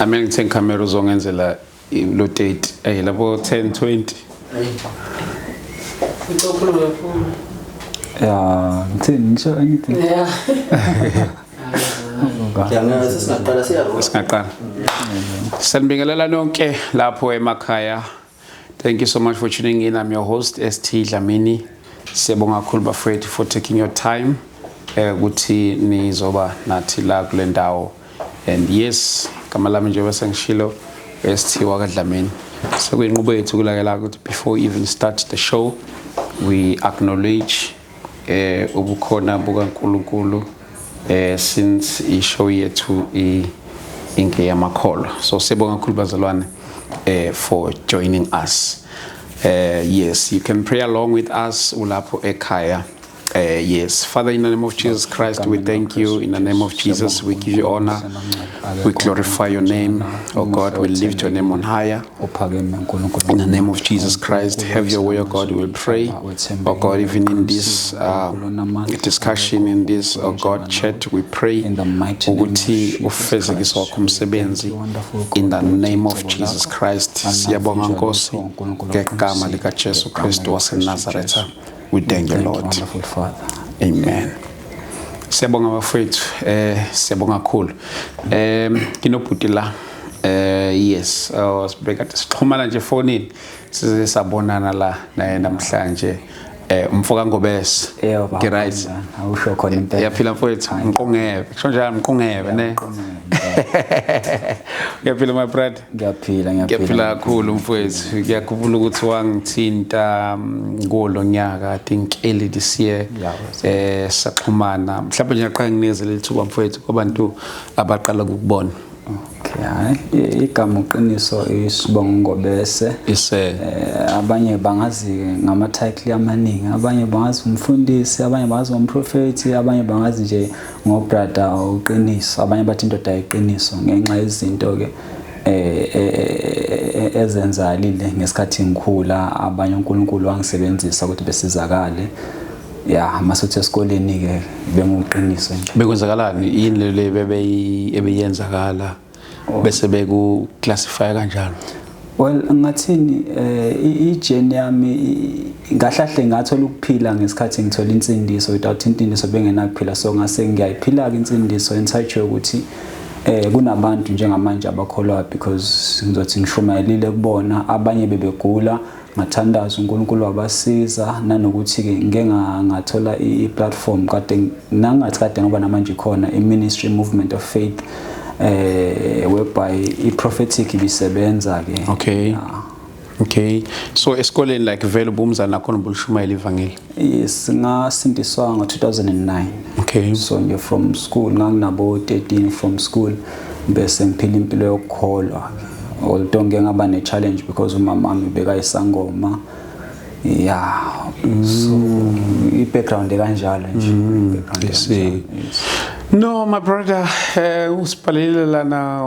Ame ngithenga camera uzongenzela lo 30 labo 10 20. Ucokhuluma kakhulu. Yeah, ngithini ngisho anything. Yeah. Ngiyangeza singaqala siyarola. Singaqala. Sanibingelela nonke lapho emakhaya. Thank you so much for tuning in. I'm your host ST Dlamini. Siyabonga kakhulu bafowethu for taking your time ukuthi nizoba nathi la kule ndawo. And yes, igama lami njengoba sengishilo ST wakaDlamini. Sekuyinqubo yethu kulakela ukuthi before we even start the show we acknowledge ubukhona bukaNkulunkulu since i-show yethu ingeyamakholwa. So siyabonga kakhulu bazalwane for joining us. Yes, you can pray along with us ulapho ekhaya. Yes, Father, in the name of Jesus Christ, we thank you. In the name of Jesus, we give you honor. We glorify your name. Oh God, we lift your name on higher. Uphakeme uNkulunkulu. In the name of Jesus Christ, have your way, oh God, we will pray. Oh God, even in this discussion, in this, oh God, chat, we pray. In the mighty name of Ukuthi Jesus ufezekise Christ. wakho umsebenzi. Wonderful In the God, name of ucebo Jesus lakho. Christ, siyabonga Nkosi, ngegama likaJesu Kristu waseNazaretha. We thank you, Thank you, Lord. wonderful Father. Amen. Siyabonga bafowethu, siyabonga kakhulu. Nginobhuti la. Yes, sibeka sixhumana nje efonini. Size sabonana la naye namhlanje. Umfoka Ngobese. Yebo baba. Right. Awusho khona impela. Yaphila mfowethu, mqongebe. Kusho njalo mqongebe ne. Uyaphila my brother? Ngiyaphila, ngiyaphila. Ngiyaphila kakhulu mfowethu. Ngiyakhumbula ukuthi wangithinta kulo nyaka, I think early this year. Saxhumana. Mhlawumbe nje aqala nginikeze leli thuba mfowethu kubantu abaqala ukukubona. Okay, hayi igama uqiniso isibongo Ngobese. Ise Abanye bangazi ngama title amaningi, abanye bangazi umfundisi, abanye bangazi ngomprofeti, abanye bangazi nje ngobrother uqiniso, abanye bathi indoda yeqiniso ngenxa yezinto ke ezenzalile ngesikhathi ngikhula, abanye uNkulunkulu wangisebenzisa ukuthi besizakale. Ya, masuthi esikoleni ke benguqiniso nje. Bekwenzakalani yini le bebe ebeyenzakala bese beku classify kanjalo? Well, ngathini, i-journey yami ngahlahle ngathola ukuphila ngesikhathi ngithola insindiso. Without insindiso bengenakuphila, so ngase ngiyayiphila ke insindiso in such ukuthi kunabantu njengamanje abakholwa because ngizothi ngishumayelile kubona, abanye bebegula, ngathandaza uNkulunkulu wabasiza, nanokuthi ke ngike ngathola i-platform kade nangathi kade ngoba namanje ikhona i-ministry Movement of Faith, whereby i-prophetic ibisebenza ke. Okay. Okay. So esikoleni like vele ubumzana nakhona bulishumayela ivangeli. Yes, ngasindiswa ngo-2009. So nje from school nganginabo 13, from school bese ngiphila impilo yokukholwa, although ngike ngaba ne-challenge because umama wami bekayisangoma. Yeah, so i-background kanjalo nje, i-background I see. kanjalo, yes. No, my brother, usibhalelile lana,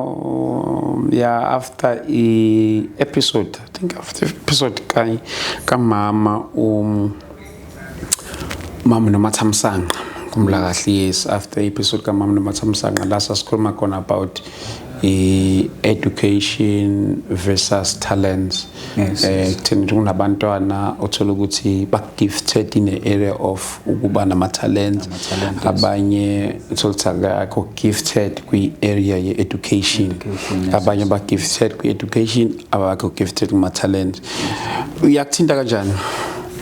yeah, after i episode, I think after episode kanye kamama mama noMathamsanqa, khumbula kahle, yes, after episode kamama noMathamsanqa la sasikhuluma khona about i education versus talents. Kutheni kunabantwana othola ukuthi ba gifted in the area of ukuba nama talents, Nama-talent, yes. abanye uthola ukuthi akakho gifted kwi area ye education, Education, yes. abanye ba gifted kwi education, abakho gifted kuma talent. Uyakuthinta kanjani?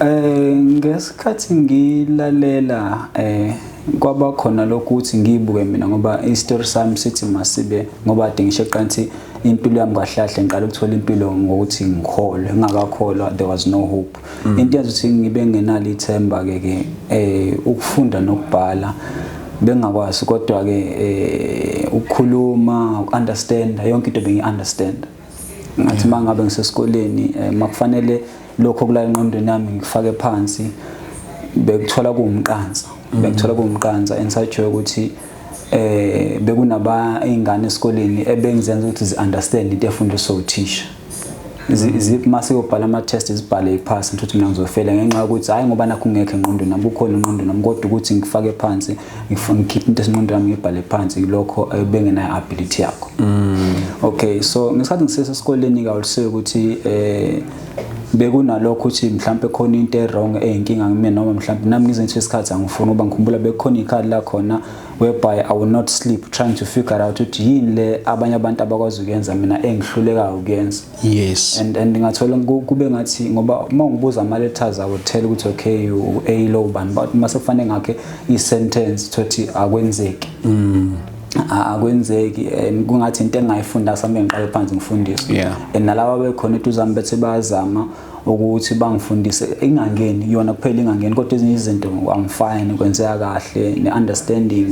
Ngesikhathi ngilalela kwaba khona lokhu ukuthi ngibuke mina ngoba i-story sami sithi masibe ngoba kade ngisho eqanthi impilo yami kahle kahle ngiqala ukuthola impilo ngokuthi ngikholwe, ngingakakholwa there was no hope. Into yenza ukuthi ngibe ngenalo ithemba ke ke ukufunda nokubhala bengakwazi, kodwa ke ukukhuluma, ukunderstand yonke into bengi understand. Ngathi mangabe ngisesikoleni makufanele lokho kula engqondweni yami ngifake phansi, bekuthola kuwumqansa, bekuthola kuwumqansa in such a way ukuthi bekunaba izingane esikoleni ebengizenza ukuthi zi understand into efundiswa uthisha. Mase yobhala ama test zibhale ipass, ngithi mina ngizofela ngenxa yokuthi hayi ngoba nakho kungekho engqondweni nami, kukhona engqondweni nami, kodwa ukuthi ngifake phansi, ngikhiphe into esengqondweni yami ngibhale phansi, lokho bengenayo ability yakho. Okay, so ngesikhathi ngisesesikoleni ke awulise ukuthi bekunalokho ukuthi mhlambe khona into e-wrong eyinkinga kumina, noma mhlambe nami ngize ngithi isikhathi angifuni uba ngikhumbula bekukhona ikhadi la khona whereby I will not sleep trying to figure out ukuthi yini le abanye abantu abakwazi ukuyenza, mina engihlulekayo ukuyenza. And ngathola kube ngathi ngoba uma ngibuza ama letters, I would tell ukuthi okay, u A lo bani, but mase kufanele ngakhe i sentence thothi akwenzeki. Akwenzeki and kungathi into engayifunda sami ngiqale phansi ngifundiswe. And nalaba bekhona eduzami bethe bayazama ukuthi bangifundise, ingangeni yona kuphela, ingangeni, kodwa ezinye izinto I'm fine, kwenzeka kahle ne-understanding.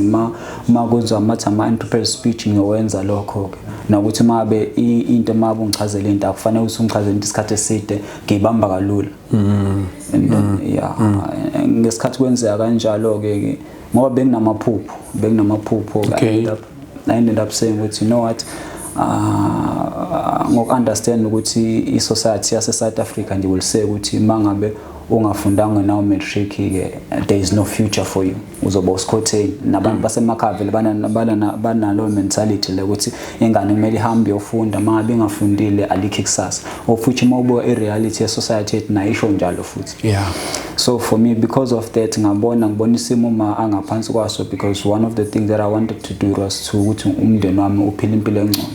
Ma kwenziwa amathi ama-unprepared speech, ngiyowenza lokho-ke, nokuthi mabe into mabe ungichazele into, akufanele ukuthi ungichazele into isikhathi eside, ngiyibamba kalula. And then, yeah, ngesikhathi kwenzeka kanjalo-ke, ngoba benginamaphupho. I ended up saying ukuthi, you know what, ngoku-understand ukuthi i-society yase-South Africa nje will say ukuthi mangabe ungafundanga nawo matric ke, there is no future for you, uzoba usikhotheni. Nabantu basemakhaya vele banalo mentality le ukuthi ingane kumele ihambe iyofunda, mangabe ingafundile alikho ikusasa, of which uma ubuka i-reality ye-society yethu nayo isho njalo futhi. So for me, because of that, ngabona ngibona isimo ma angaphansi kwaso, because one of the things that I wanted to do was to ukuthi umndeni wami uphile impilo engcono,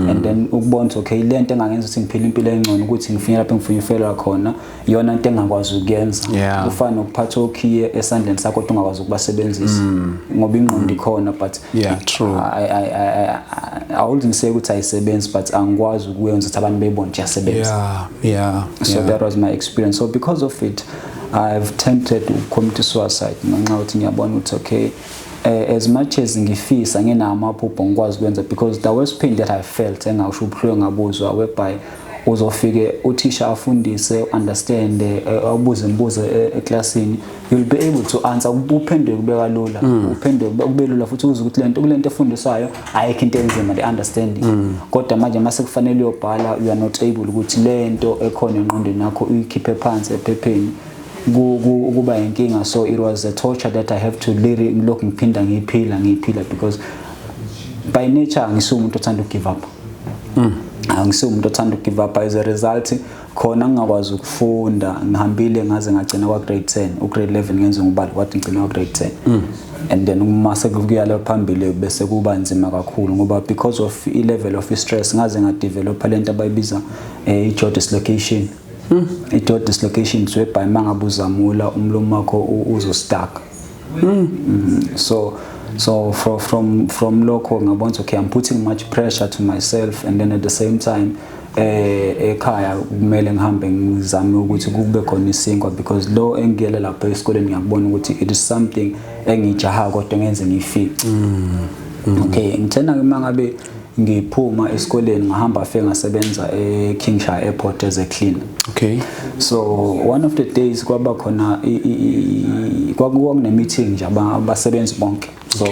and then ukubona ukuthi okay, lento engangenza ukuthi ngiphile impilo engcono ukuthi ngifike lapho engifuna ukufela khona, iyona into engakwazi ukuyenza. Kufana nokuphatha okhiye esandleni sakho kodwa ungakwazi ukubasebenzisa ngoba ingqondo ikhona, but Yeah, true. I wouldn't say ukuthi ayisebenzi, but angikwazi ukuyenza ukuthi abantu beyibone ukuthi iyasebenza. So that was my experience. So because of it, I've tempted to commit suicide ngenxa yokuthi ngiyabona ukuthi okay, as much as ngifisa, nginawo amaphupho, ngikwazi ukwenza, because the worst pain that I felt, engasho ubuhlungu ngabuzwa, whereby uzofike uthisha afundise, understand, abuze imibuzo eklasini, you'll be able to answer, uphendule kube kalula, uphendule kube lula futhi uze ukuthi lento efundisayo ayikho into enzima, the understanding. Kodwa manje mase kufanele uyobhala, you are not able ukuthi lento ekhona engqondweni yakho uyikhiphe phansi ephepheni, kuba inkinga. So it was a torture that I have to literally ngilokhu ngiphinda ngiyiphila ngiyiphila, because by nature angisuye umuntu othanda uku-give up, angisuye umuntu othanda uku-give up. As a result khona ngingakwazi ukufunda, ngihambile ngaze ngagcina kwa grade 10, u-grade 11 ngenze ngubali kwathi ngigcina kwa grade 10, and then uma sekuya la phambili bese kuba nzima kakhulu ngoba because of i-level of stress ngaze ngadevelopa lento abayibiza i-jaw dislocation. I-jaw dislocation is whereby mangabe uzamula umlomo wakho uzostuck. So from lokho ngabona ukuthi okay, I'm putting much pressure to myself, and then at the same time ekhaya kumele ngihambe ngizame ukuthi kube khona isinkwa, because lo engiyele lapha esikoleni ngiyakubona ukuthi it is something engijaha kodwa ngenze ngiyifice. Okay, ngithena ke mangabe ngiphuma esikoleni ngahamba afike ngasebenza e-King Shaka Airport as a cleaner. So one of the days kwaba khona kwakune meeting nje abasebenzi bonke, so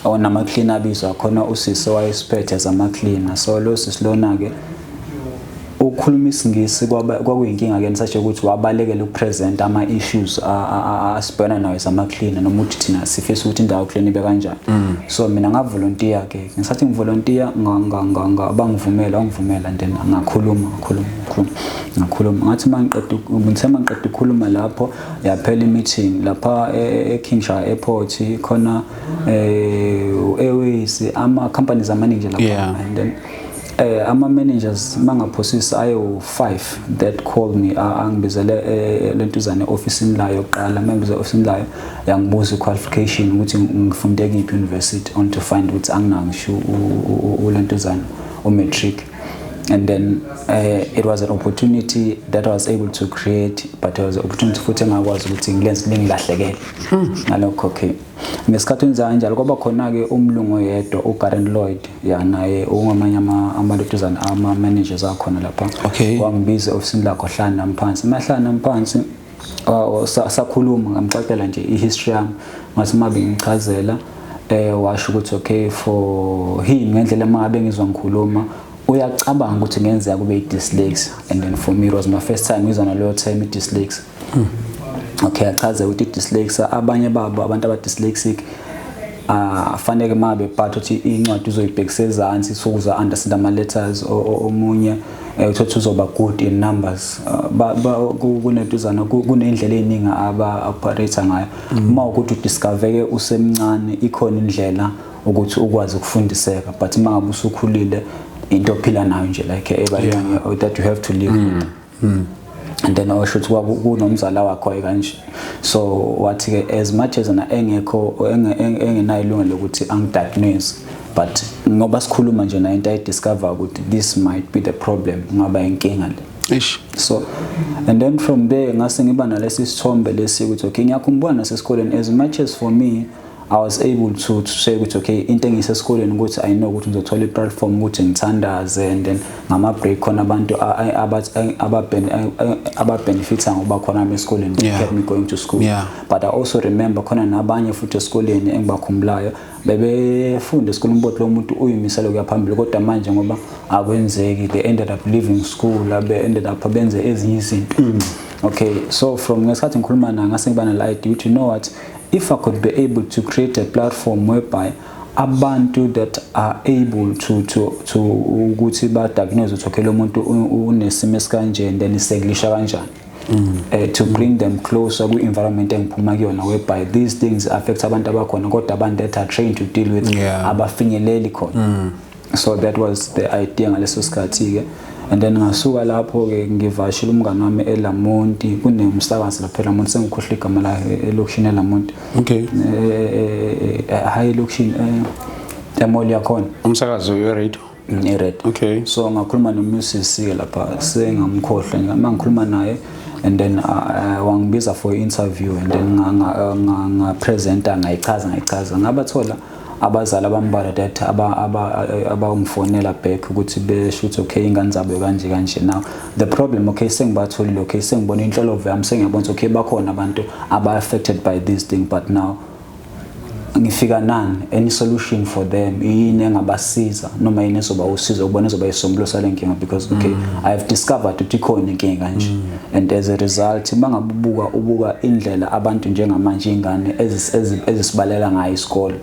onama cleaner abizwa khona, usisi owayesiphethe zama cleaner. So lo sisi lona ke ukukhuluma isiNgisi kwaba kwakuyinkinga ke satshe ukuthi wabalekela ukupresent ama issues asibhekana nawo sama cleaner, noma ukuthi thina sifisa ukuthi indawo clean ibe kanjani. So mina ngavolunteer ke, ngisathi ngivolunteer bangivumela, wangivumela, and then ngakhuluma, ngakhuluma, ngakhuluma, ngakhuluma. Ngathi mangiqeda, ngithe mangiqeda ukukhuluma lapho, yaphela i-meeting lapha e-King Shaka Airport khona, Airways, ama companies amaningi nje lapha. And then ama managers mangaphosisa ayo 5 that called me, angibizele lentuzane office layo yokuqala. Mangibiza office layo, yangibuza qualification ukuthi ngifunde kiphi university, on to find ukuthi anginayo ngisho ulentuzane umatric. And then it was an opportunity that I was able to create, but it was an opportunity futhi engakwazi ukuthi ngilenze lingilahlekele ngalokho. Okay, ngesikhathi enza kanjalo kwaba khona-ke umlungu oyedwa, uGaren Lloyd ya, naye ungamanye amalotuzana ama-managers akhona lapha. Wangibiza e-ofisini lakho, hlala nami phansi. Mahlala nami phansi, sakhuluma, ngamxoxela nje i-history yami. Ngathi uma bengichazela, washo ukuthi okay, for him ngendlela mangabe ngizwa ngikhuluma uyacabanga ukuthi kungenzeka kube i-dyslexia. And then for me it was my first time ngizwa naleyo term i-dyslexia. Okay, achaze ukuthi i-dyslexia, abanye babo abantu aba-dyslexic Afanele mabe but uthi incwadi uzoyibhekisa ezansi so uza understand ama letters. Omunye uthothi uzoba good in numbers. Kunentuzana kunendlela eziningi aba operate ngayo. Uma ukuthi udiscover usemncane, ikhona indlela ukuthi ukwazi ukufundiseka, but uma ngabe usukhulile, into ophila nayo nje like ebayinye that you have to live with. And then osho ukuthi kunomzala wakho kanje, so wathi ke as much as na engekho engenayo ilungelo lokuthi angidiagnose, but ngoba sikhuluma nje naye, into ayidiscover ukuthi this might be the problem, ngaba inkinga le. Ish. So and then from there ngase ngiba nalesi sithombe lesi ukuthi okay, ngiyakhumbula nasesikoleni, as much as for me I was able to say ukuthi okay, into engiyisesikoleni ukuthi I know ukuthi ngizothola i-platform ukuthi ngithandaze and then ngama break khona abantu ababenefita ngoba khona esikoleni kept me going to school. But I also remember khona nabanye futhi esikoleni engibakhumbulayo bebefunda esikoleni, ubothi lo muntu uyimisela kuya phambili, kodwa manje ngoba akwenzeki, they ended up leaving school, abe ended up benze ezinye izinto. Okay, so from ngesikhathi ngikhuluma naye, ngase ngiba nale idea ukuthi, you know what, if I could be able to create a platform whereby abantu that are able to ukuthi ba diagnose ukuthi okay, lo muntu unesimo esikanje and then isekulisha kanjani, to bring them closer ku-environment engiphuma kuyona, whereby these things affect abantu abakhona, kodwa abantu that are trained to deal with abafinyeleli khona. So that was the idea ngaleso sikhathi-ke. And then ngasuka lapho-ke, ngivashela umngane wami eLamonti, kunemsakazi lapha eLamonti, sengikhohlwe igama lakhe, elokishini eLamonti. Hayi, elokishini, emall yakhona. Umsakazo we-radio? I-radio. So ngakhuluma noMrs ke lapha, sengamkhohlwa nje uma ngikhuluma naye, and then wangibiza for interview and then nga presenta, ngayichaza, ngabathola abazali abambalwa that abangifonela back ukuthi besho ukuthi okay, ingane zabo kanje kanje. Now the problem, okay, sengibatholile, okay, sengibona inhlolovo yami, sengiyabona ukuthi okay, bakhona abantu aba affected by this thing, but now ngifika nani, any solution for them, yini engabasiza noma yini ezoba usizo ukubona ezoba isombululo sale nkinga? Because okay, I have discovered ukuthi ikhona inkinga kanje, and as a result mangabe ubuka indlela abantu njengamanje ingane ezisibalela ngayo isikole,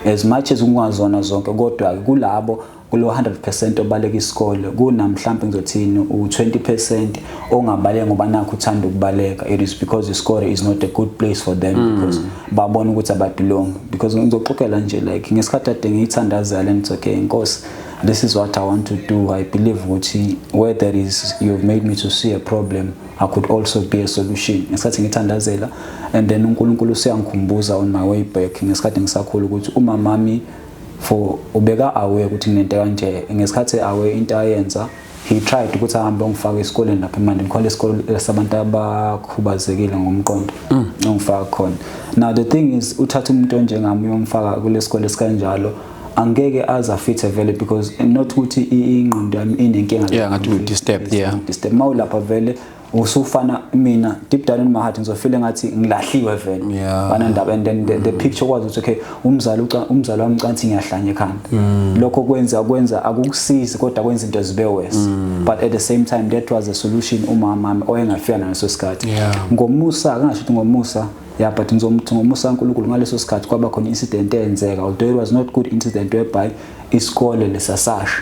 as much as kungazona zonke, kodwa kulabo kulo 100% obaleka isikole, kunamhlambe ngizothini, u20% ongabaleka ngoba nakho uthanda ukubaleka. It is because isikole is not a good place for them, because babona ukuthi ababelong. Because ngizoxoxela nje, like ngesikhathi ade ngiyithandazela, ngithi okay, Nkosi, this is what I want to do. I believe ukuthi where there is you've made me to see a problem, I could also be a solution. Ngesikhathi ngithandazela and then uNkulunkulu useyangikhumbuza on my way back, ngesikhathi ngisakhula, ukuthi umamami for ubeka aware ukuthi kunento kanje. Ngesikhathi aware, into ayenza, he tried ukuthi ahambe ongifaka esikoleni lapha eMandeni khona, isikole sabantu abakhubazekile ngomqondo, ongifaka khona. Now the thing is, uthatha umuntu onjengami uyomfaka kulesikole esikanjalo, angeke aze afithe vele, because not ukuthi ingqondo yami inenkinga. Yeah, ngathi u-disturbed, yeah. Disturb mawulapha vele usufana mina, deep down in my heart ngizofeel ngathi ngilahliwe vele. Banandaba. And then the picture kwazi ukuthi okay, umzali wami ucanthi ngiyahlanya ekhanda. Lokho kwenza akukusizi, kodwa kwenza into zibe worse. But at the same time that was a solution umama wami oyengafika naso sikhathi. Ngomusa, ngingasho ukuthi ngomusa, yeah, but ngizomuthi ngomusa kaNkulunkulu, ngaleso sikhathi kwaba khona incident eyenzeka, although it was not good incident, whereby isikole lesasasha.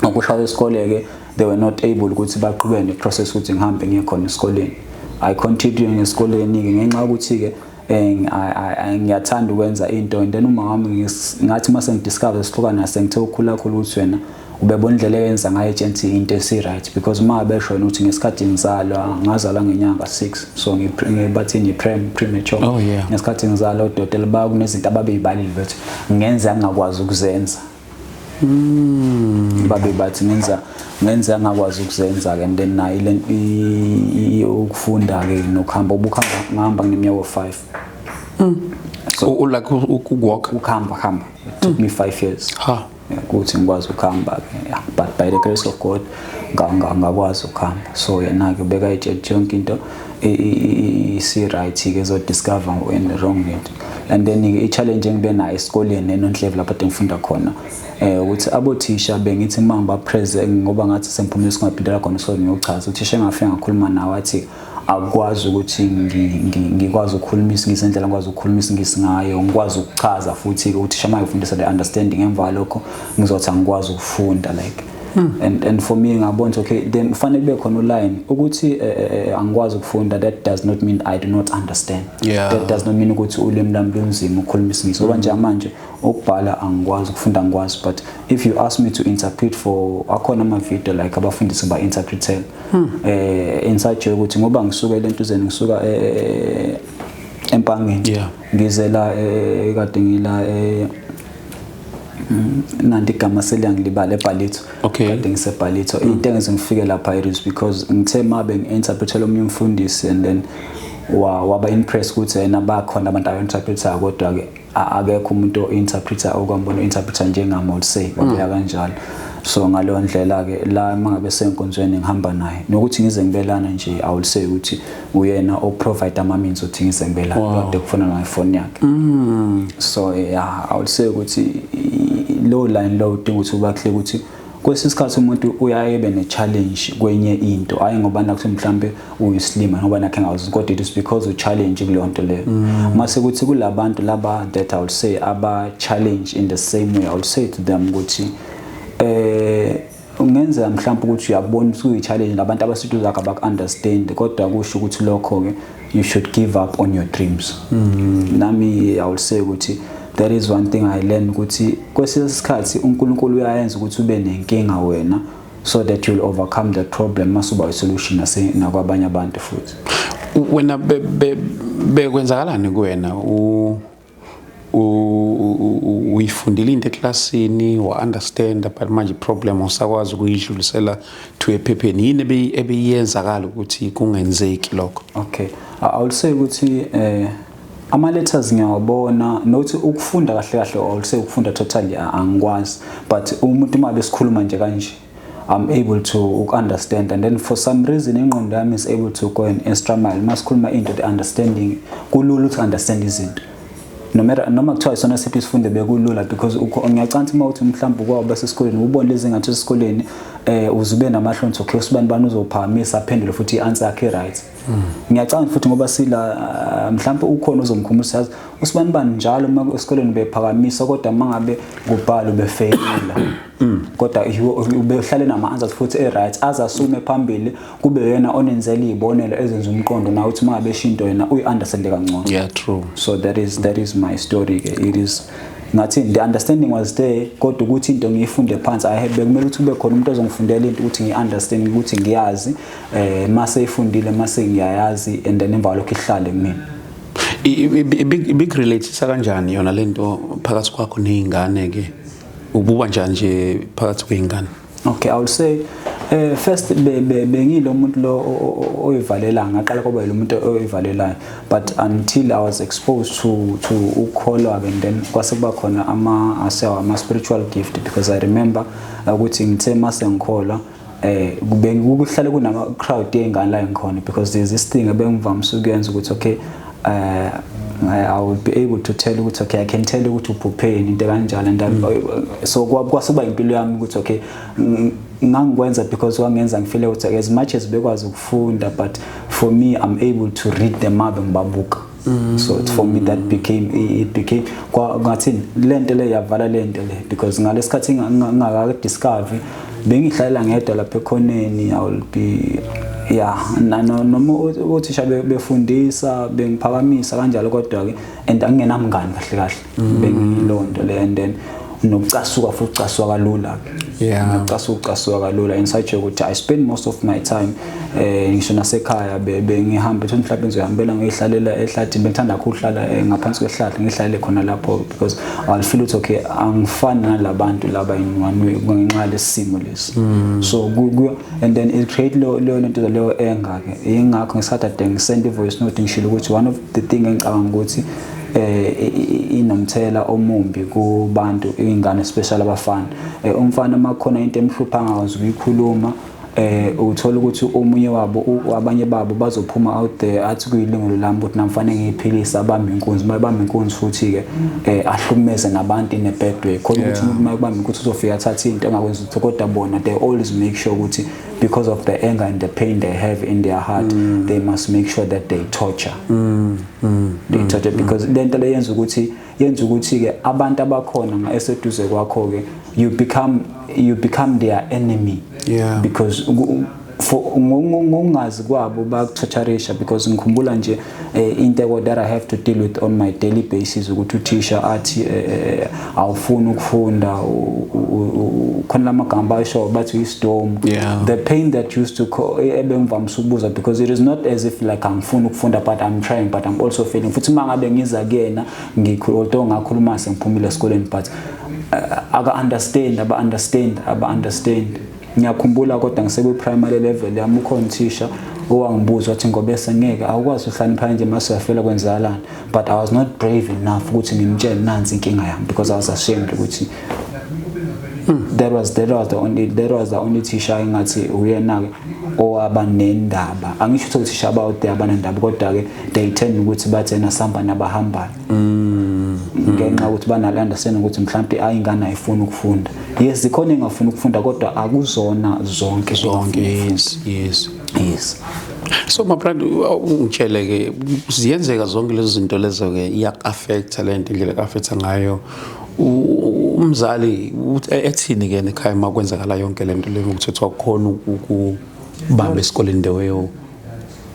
Ngokusha kwesikole ke, they were not able ukuthi baqhubeke ne-process ukuthi ngihambe ngiye khona esikoleni. I continue esikoleni ke ngenxa yokuthi ke ngiyathanda ukwenza into. And then uma wami ngathi mase ngidiscover sihlukana nase ngithe ukukhula kakhulu ukuthi wena ubebona indlela eyenza ngayo etshenthi into esi-right, because uma besho yena ukuthi ngesikhathi ngizalwa, ngazalwa ngenyanga 6, so ngibathini, premature. Ngesikhathi ngizalwa, odokotela bakunezinto ababeyibalile bethi ngenza ngingakwazi ukuzenza, babe bathi ngenza ngakwazi ukuzenza ke. And then nayo le ukufunda ke nokuhamba, ubukhamba, ngihamba ngineminyaka 5. So like ukuwalk? Ukuhamba hamba, it took me 5 years. Ha. Yeah, ukuthi ngikwazi ukuhamba ke, yeah, but by the grace of God ngakwazi ukuhamba. So yena ke beka itshe yonke into isi right ke, zo discover when wrong into. And then i challenge engibe nayo esikoleni eNonhlevu lapho ade ngifunda khona, ukuthi abothisha bengithi uma ngiba present, ngoba ngathi sengiphumile singaphindela khona, so ngiyochaza, uthisha engafika ngakhuluma nawe wathi Akukwazi ukuthi ngikwazi ukukhuluma isiNgisi ngendlela ngikwazi ukukhuluma isiNgisi ngayo, ngikwazi ukuchaza futhi uthisha uma ngifundisa the understanding. Emva kwalokho ngizothi angikwazi ukufunda, like and for me ngabona ukuthi okay, then kufanele kube khona uline ukuthi angikwazi ukufunda, that does not mean I do not understand. That does not mean ukuthi ulimi lami lunzima ukukhuluma isiNgisi, ngoba njengamanje ukubhala angikwazi, ukufunda angikwazi, but if you ask me to interpret for, akhona ama-video like abafundisi ba-interpretela inside ukuthi ngoba ngisuka elentuzeni, ngisuka eMpangeni, ngize la kade ngila nanti igama seliyangilibala, eBallito. Kade ngiseBallito. Into engenze ngifike lapha, it is because ngithe mabe ngi-interpretela omunye umfundisi and then waba impressed ukuthi yena bakhona abantu aba-interpretayo, kodwa-ke akekho umuntu o-interpreter okwambona o-interpreter njengami, I would say wabeka kanjalo. So ngaleyo ndlela-ke la uma ngabe senkonzweni ngihamba naye, nokuthi ngize ngibelana nje, I will say ukuthi uyena o-provide ama-means ukuthi ngize ngibelana, kade kufona ngefoni yakhe. So yeah, I would say ukuthi lo line lo udinga ukuthi uba clear ukuthi kwesinye isikhathi umuntu uyaye ebe ne-challenge kwenye into, hayi ngoba nakuthi mhlambe uyislima ngoba nakhe ngazi, kodwa it is because u-challenge kuleyo nto leyo. Mase kuthi kulabantu laba that I would say aba challenge in the same way, I would say to them ukuthi ungenzeka mhlawumbe ukuthi uyakubona ukuthi kuyi-challenge, labantu abaseduze zakho abaku-understand, kodwa kusho ukuthi lokho-ke you should give up on your dreams. Nami I will say ukuthi there is one thing I learned, ukuthi kwesinye isikhathi uNkulunkulu uyayenza ukuthi ube nenkinga wena so that you'll overcome the problem, masuba i-solution nakwabanye abantu futhi. Wena bekwenzakalani kuwena? Uyifundile into eklasini, wa-understand, but manje problem usakwazi ukuyidlulisela to ephepheni. Yini ebeyiyenzakala ukuthi kungenzeki lokho? Okay, I would say ukuthi ama letters ngiyawabona, nokuthi ukufunda kahle kahle, I would say ukufunda totally angikwazi, but umuntu uma besikhuluma nje kanje, I'm able to understand, and then for some reason ingqondo yami is able to go an extra mile. Masikhuluma into, the understanding, kulula ukuthi understand izinto no matter noma kuthiwa isona siphi isifundo, bekulula because ngiyacabanga uma uthi mhlawumbe kwabo basesikoleni ubone lezi ngathi esikoleni uzube namahloni, okay, usibani bani uzophakamisa aphendule futhi i-answer yakhe right. Ngiyacabanga futhi ngoba sila mhlawumbe ukhona uzomkhumbuza, yazi usibani bani njalo uma esikoleni bephakamisa, kodwa uma ngabe kubhala ubefeyila, kodwa ubehlale nama-answers futhi e-right, aze asume phambili kube yena onenzela iy'bonelo ezenza umqondo nawe ukuthi uma ngabe esho into yena uyi-understande kangcono. Yeah, true. So that is my story ke. It is ngathi the understanding was there, kodwa ukuthi into ngiyifunde phansi, I have bekumele ukuthi kube khona umuntu ozongifundela into ukuthi ngi-understand, ukuthi ngiyazi mase ifundile, mase ngiyayazi, and then emva kwalokho ihlale kumina. Ibig-relate kanjani yona lento phakathi kwakho ney'ngane ke? Ububa njani nje phakathi kwey'ngane? Okay, I will say first bengilo umuntu lo oyivalelayo, ngaqala kwaba lo muntu oyivalelayo, but until I was exposed to ukholwa, and then kwase kuba khona ama asewa ama spiritual gift, because I remember ukuthi ngithe mase ngikholwa kube kuhlale kunama crowd yengane la ngikhona, because there's this thing ebengivamise ukuyenza ukuthi okay, I will be able to tell ukuthi okay, I can tell ukuthi uphupheni, into kanjalo, and so kwasuba impilo yami ukuthi okay, ngangikwenza because wangenza ngifeel ukuthi as much as bekwazi ukufunda, but for me I'm able to read them up ngibabuka. So for me that became it became ngathini, lento le yavala lento le, because ngalesikhathi ngingaka discover bengihlalela ngedwa lapha ekhoneni. I will be, yeah, noma othisha befundisa bengiphakamisa kanjalo, kodwa ke and angingenamngani kahle kahle, bengilonto le, and then nokucasuka futhi, ucasuka kalula ke. Nokucasuka, ucasuka kalula in such a ukuthi I spend most of my time ngisho nasekhaya bengihamba ethi mhlawumbe ngizohambela ngiyihlalela ehlathini. Bengithanda kakhulu ukuhlala ngaphansi kwehlahla, ngihlalele khona lapho because I'll feel ukuthi okay, angifani nalabantu laba in one way ngenxa yalesimo lesi. So and then it create lo leyo nto leyo anger ke. Ingakho ngesikhathi ade ngisend i-voice note ngishilo ukuthi one of the thing engicabanga ukuthi inomthela omumbi kubantu, ingane, especially abafana, umfana makhona into emhlupha angakwazi ukuyikhuluma. Uthola ukuthi omunye wabo, abanye babo bazophuma out there athi kuyilungelo lami ukuthi nami fanele ngiyiphilise, abambe inkunzi. Mayibamba inkunzi futhi ke ahlukumeze nabantu in a bad way khona ukuthi umuntu mayibamba inkunzi uzofika athathe into engakwenza ukuthi, kodwa bona they always make sure ukuthi because of the anger and the pain they have in their heart, they must make sure that they torture, they torture, because lento le yenza ukuthi ke abantu abakhona eseduze kwakho ke you become their enemy because for ngokungazi kwabo bayakutorturisha, because ngikhumbula nje into that I have to deal with on my daily basis ukuthi uthisha athi awufuni ukufunda, khona lamagama ayisho bathi uyisidomu. The pain that used to ebengivamise ukubuza, because it is not as if like angifuni ukufunda, but I'm trying, but I'm also failing. Futhi uma ngabe ngiza kuyena ngikhulu, although ngakhuluma sengiphumile esikoleni, but aka understand, aba understand, aba understand. Ngiyakhumbula kodwa ngisekwi primary level yami ukhona uthisha owangibuza wathi, "Ngobese, ngeke awukwazi uhlakanipha nje, mase uyafela kwenzakalani?" But I was not brave enough ukuthi ngimtshele nansi inkinga yami because I was ashamed ukuthi that was the only teacher engathi uyena ke owaba nendaba. Angisho ukuthi othisha about there abanendaba, kodwa ke they tend ukuthi bathi ena samba nabahambayo ngenxa yokuthi banale understanding ukuthi mhlawumbe ayingane ayifuni ukufunda. Yes, zikhona engafuni ukufunda, kodwa akuzona zonke. Zonke, yes. Yes. So my brother, ungitshele ke, ziyenzeka zonke lezo zinto lezo ke, iyak-affecta le nto, indlela ek-affecta ngayo. Umzali ethini ke ekhaya uma kwenzakala yonke le nto leyo, ukuthi kuthiwa kukhona ukubamba esikoleni the way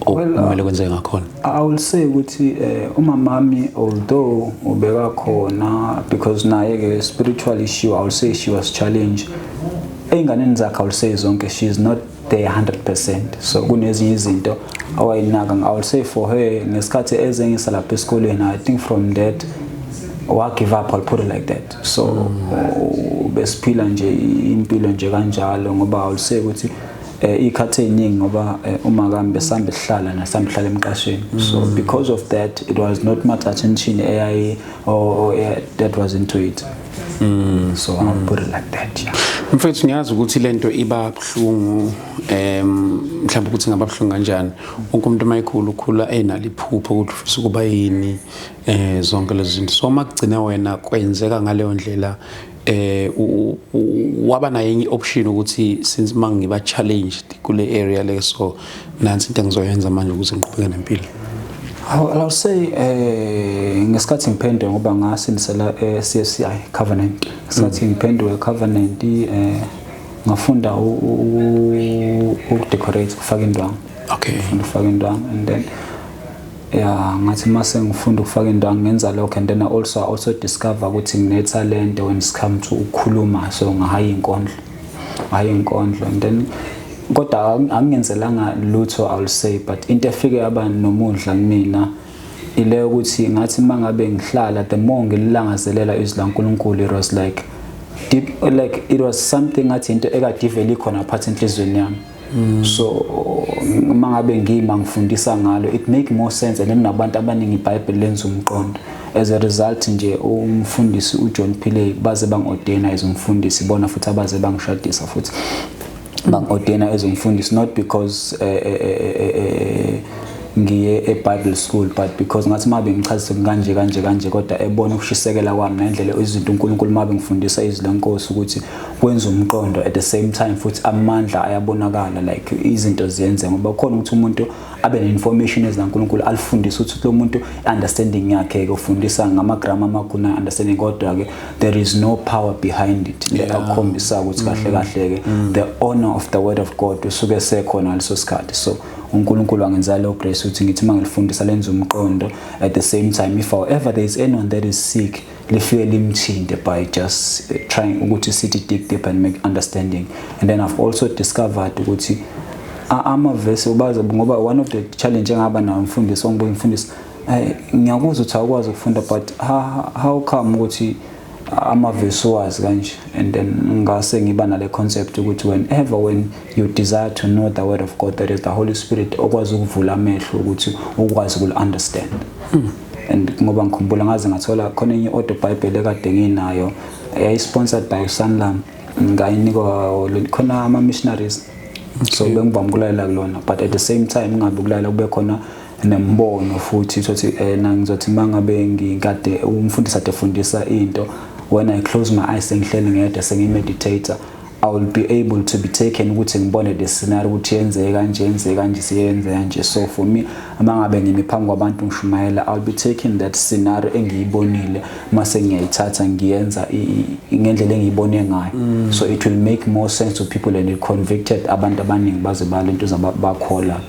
okumele kwenzeke ngakhona? I will say ukuthi umamami, although ubeka khona because naye ke spiritual issue, I will say she was challenged ey'nganeni zakhe. I will say zonke she is not there 100%, so kunezinye izinto awayinaka. I will say for her, ngesikhathi ezengisa lapha esikoleni, I think from that wa give up, I'll put it like that. So besiphila nje impilo nje kanjalo, ngoba I will say ukuthi ikhathi eziningi ngoba uma kami besambe sihlala nasambe sihlala emqashweni, so because of that it was not much attention eyayi or that was into it. So I'll put it like that, yeah. Mfethu, ngiyazi ukuthi lento iba buhlungu, mhlawumbe ukuthi ingaba buhlungu kanjani. Wonke umuntu mayikhulu ukhula enalo iphupho ukuthi ufisa ukuba yini, zonke lezi zinto. So makugcina wena kwenzeka ngaleyo ndlela, waba nayo enye option ukuthi since mangiba challenged kule area le, so nansi into engizoyenza manje ukuze ngiqhubeke nempilo? I'll say ngesikhathi ngiphenduka, ngoba ngasindisela e-CFCI Covenant. Ngesikhathi ngiphenduka Covenant, ngafunda ukudecorate, ukufaka indwangu. Ngafunda ukufaka indwangu and then, yeah, ngathi mase ngifunda ukufaka indwangu ngenza lokho, and then I also discover ukuthi ngine talent when it come to ukukhuluma, so ngahaya inkondlo, ngahaya inkondlo. And then kodwa angingenzelanga lutho, I will say, but into efike yaba nomudla kumina ile ukuthi ngathi mangabe ngihlala, the more ngililangazelela izwi laNkulunkulu, it was like deep, like it was something ngathi into ekade ivele ikhona phakathi enhliziyweni yami. So mangabe ngima ngifundisa ngalo, it make more sense, and then nabantu abaningi iBhayibheli lenza umqondo. As a result nje, umfundisi uJohn Pillay baze bangi-ordaina as umfundisi bona, futhi abaze bangishadisa futhi bangi-ordaina as umfundisi, not because ngiye e-Bible school, but because ngathi uma bengichazise kanje kanje kanje, kodwa ebona ukushisekela kwami nendlela izinto uNkulunkulu uma bengifundisa izwi lenkosi ukuthi kwenza umqondo, at the same time futhi amandla ayabonakala, like izinto ziyenze, ngoba khona ukuthi umuntu abe ne-information ezikaNkulunkulu alifundise ukuthi lo muntu understanding yakhe ke ufundisa ngamagrama amakhulu na understanding, kodwa ke there is no power behind it le akukhombisa ukuthi kahle kahle ke the honor of the word of God usuke sekhona ngaleso sikhathi. So uNkulunkulu angenza leyo grace ukuthi ngithi mangilifundisa lenza umqondo, at the same time if however there is anyone that is sick, lifike limthinte by just trying ukuthi sithi dig deep and make understanding. And then I've also discovered ukuthi amavesi ubaze, ngoba one of the challenge engaba nayo, umfundisi ongibuye umfundisi, ngiyakuzwa ukuthi awukwazi ukufunda, but how come ukuthi amavesi wazi kanje? And then ngase ngiba nale concept ukuthi whenever when you desire to know the word of God, that is the Holy Spirit okwazi ukuvula amehlo ukuthi ukwazi ukul understand. And ngoba ngikhumbula ngaze ngathola khona enye audio Bible ekade nginayo, yayi sponsored by Sanlam, ngayinikwa khona ama missionaries. So bengivama ukulalela kulona, but at the same time ngabe ukulalela kube khona nembono futhi ukuthi na ngizothi mangabe ngikade umfundisi ade fundisa into, when I close my eyes, sengihleli ngedwa, sengimeditate, I will be able to be taken ukuthi ngibone the scenario ukuthi yenzeke kanje, yenzeke kanje, siyenze kanje. So for me, uma ngabe ngimi phambi kwabantu ngishumayela, I'll be taking that scenario engiyibonile, mase ngiyayithatha ngiyenza ngendlela engiyibone ngayo. So it will make more sense to people and it convicted abantu abaningi baze balento bakholwa.